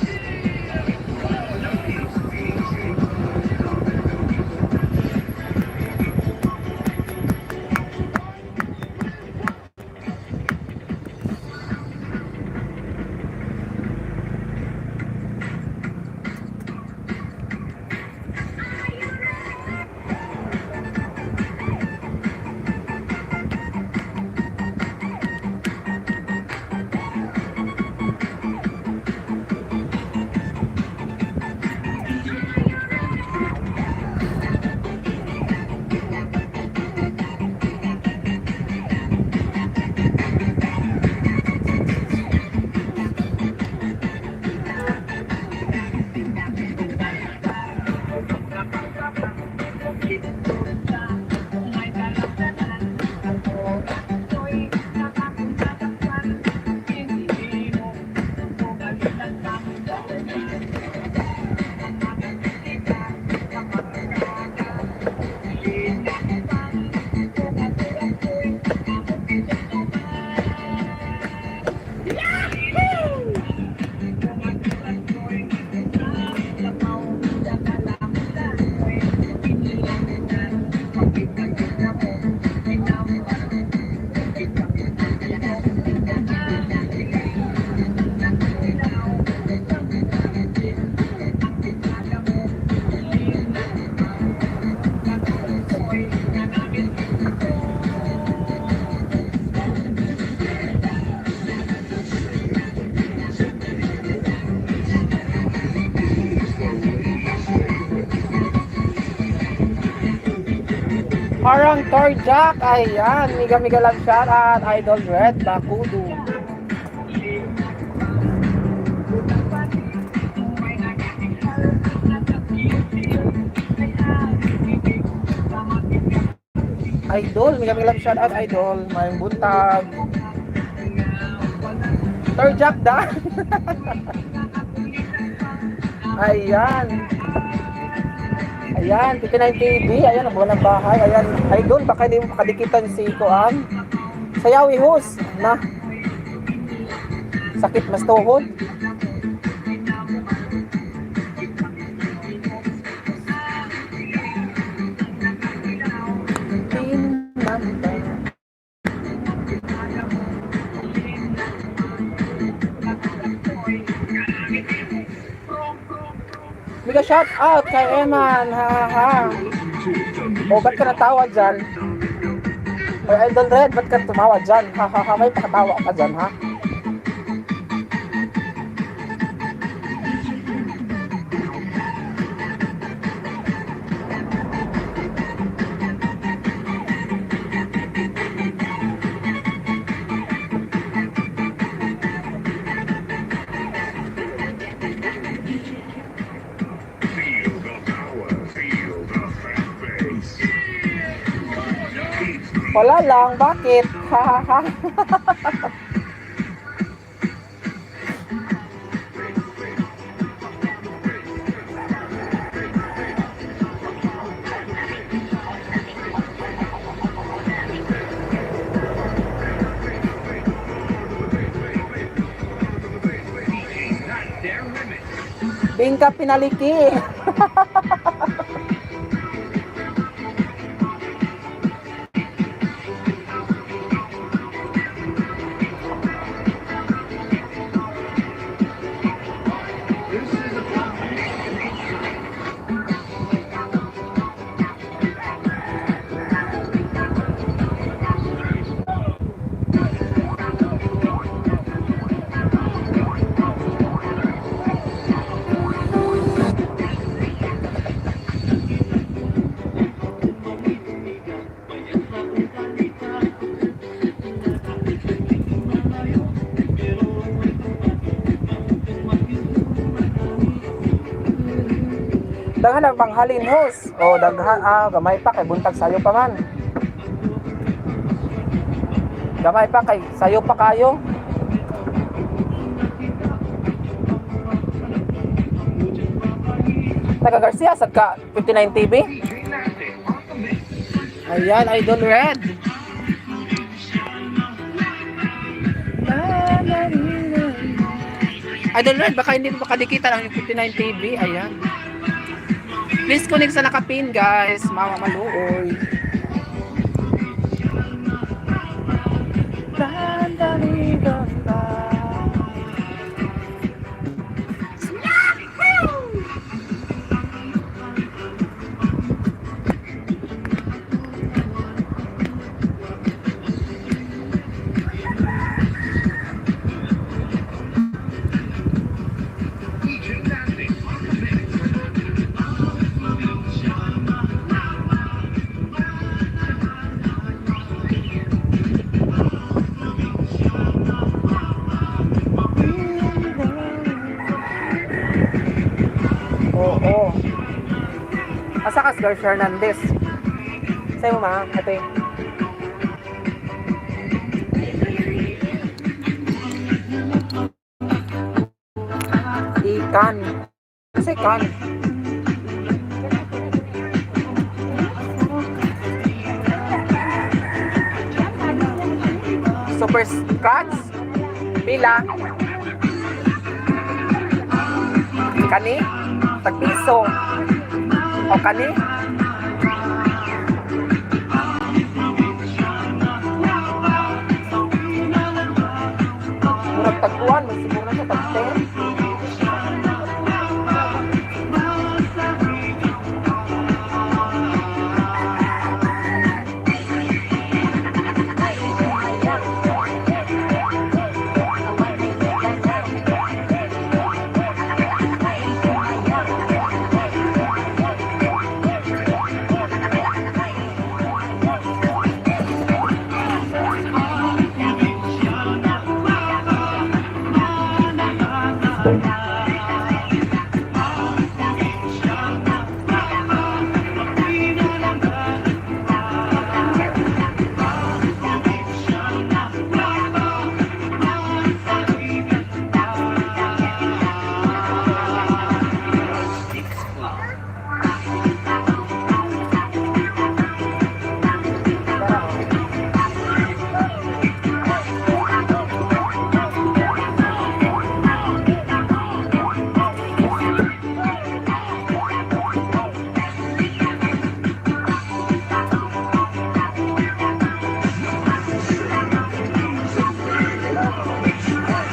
S1: Parang Torjak, ayan, mega mega love shout out, Idol Red Bakudu. Idol, mega mega love shout out, Idol, may buntag. Torjak da. Ayan. Ayan, 59 TV. Ayan, ang buwan ng bahay. Ayan, idol, baka hindi mo makadikitan si Kuan. Sayaw ihos. Na. Sakit mas tuhod. Mega shout out kay Eman. Ha ha ha. O, ba't ka natawa dyan? O, Idol Red, ba't ka tumawa dyan? Ha ha ha, may pakatawa ka dyan, ha?
S4: Feel the power. Feel the fat bass. It's the
S1: Wala lang, bakit? Ha ha ha. Bingka pinaliki. Daghan ang panghalin host. O daghan gamay pa kay buntag sayo pa man. Gamay pa kay sayo pa kayo. Taga Garcia sad ka 59 TV. Ayan, Idol Red. Idol Red, baka hindi mo makadikitan ang 59 TV. Ayan. Please connect sa nakapin, guys. Mama Maluoy. Oo. Asa ka, Sir Fernandez? Sa'yo mo, ma? Ate. Ikan. Kasi ikan. Super scratch. Pila. Kani? Tagpiso. O kani? Murag tagkuan, may siguro na siya tag 10.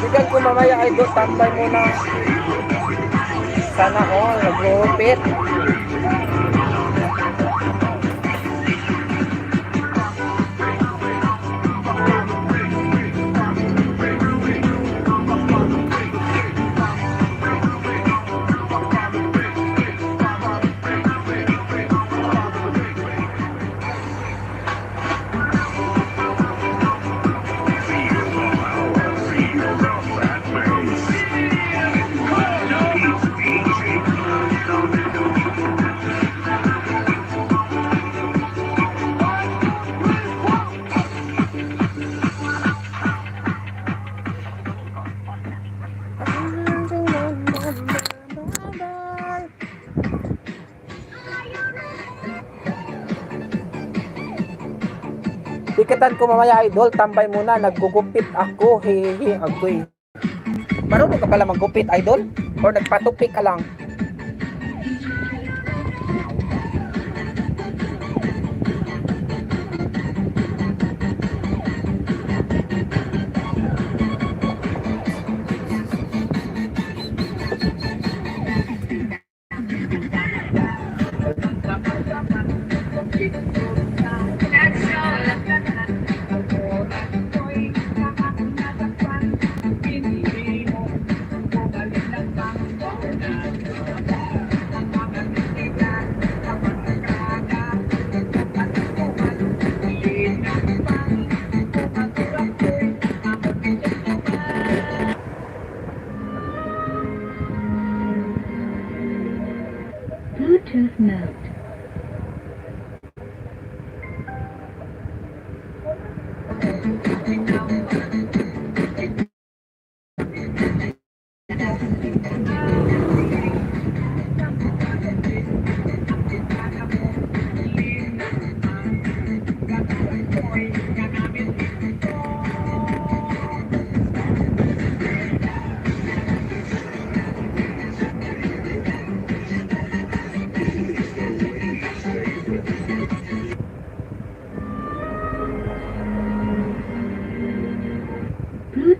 S1: Bigyan ko mamaya ay do, tambay muna. Sana all, nag-uupit.
S4: Feel the power, feel the fat bass. It's DJ.
S1: Tikitan ko mamaya idol, tambay muna, naggugupit ako, hehehe, agoy. Marunong ka pala maggupit, idol? Or nagpatupi ka lang?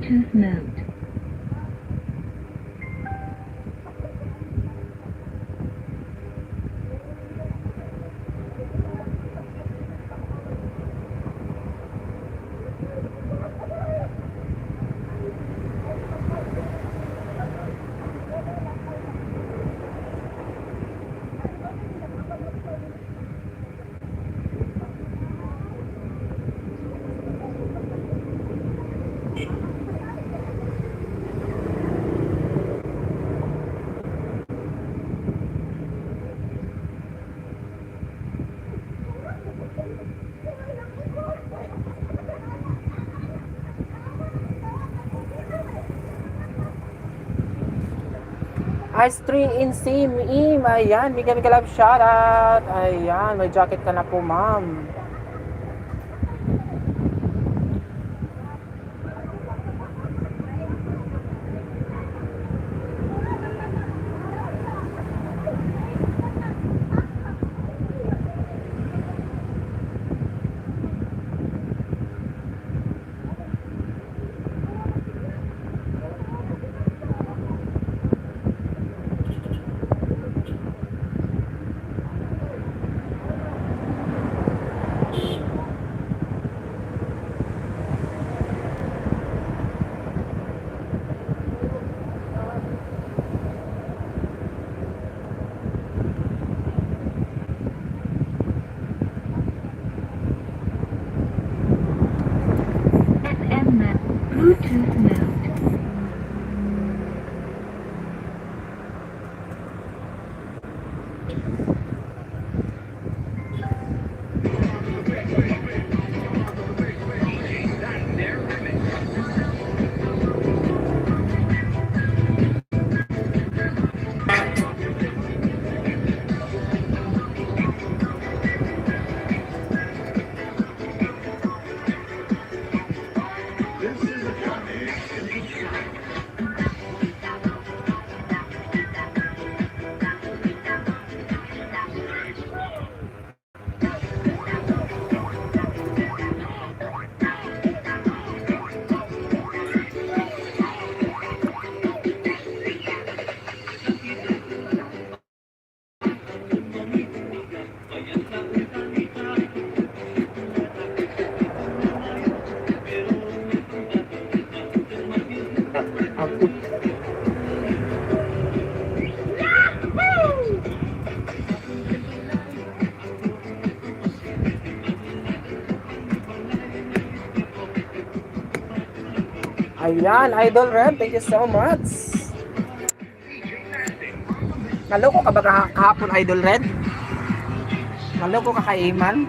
S3: Bluetooth mode.
S1: Ice 3 in Sim Im. Ayan, mega mega love shoutout. Ayan, may jacket ka na po, ma'am.
S3: FM mode. Bluetooth mode.
S4: This is a journey.
S1: Ayan, Idol Red, thank you so much. Naloko ka ba kahapon, Idol Red? Naloko ka kay Iman?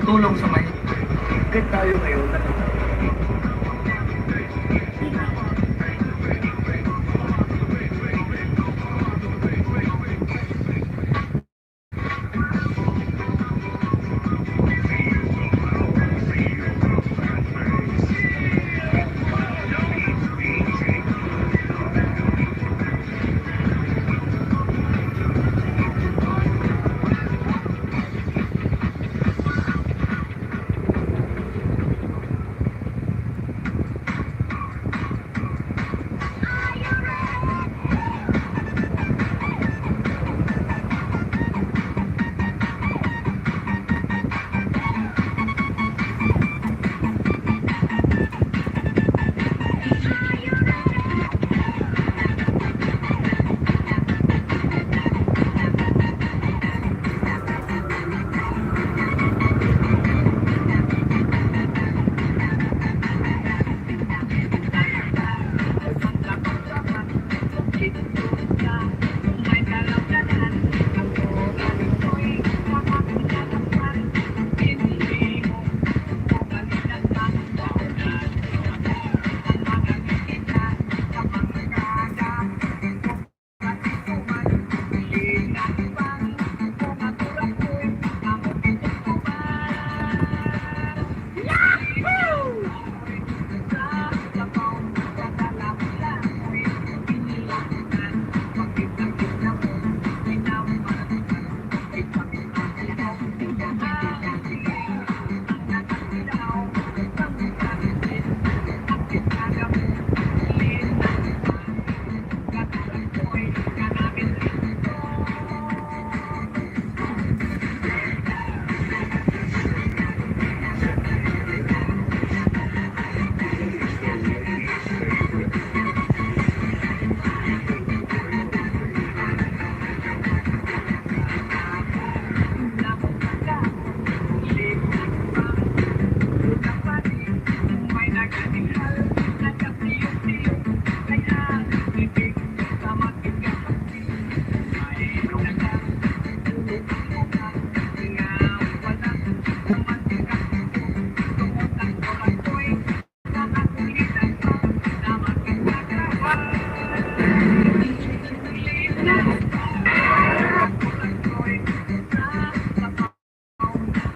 S6: Tulong sa may. Kahit tayo ngayon,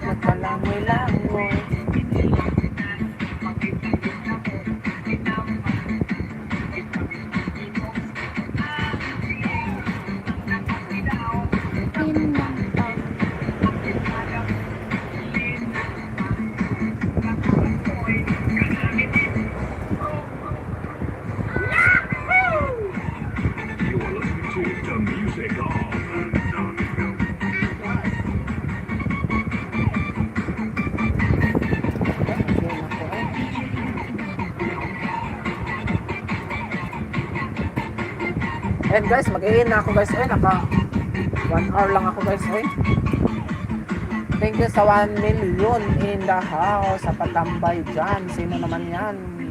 S1: Nagpalangoy-langoy.
S4: You are listening to the music of
S1: Ayun ako eh. And guys, mag-iin na ako, guys. Ay, naka 1 hour lang ako, guys. Ay. Thank you sa 1 million in the house. Sa patambay dyan. Sino naman yan?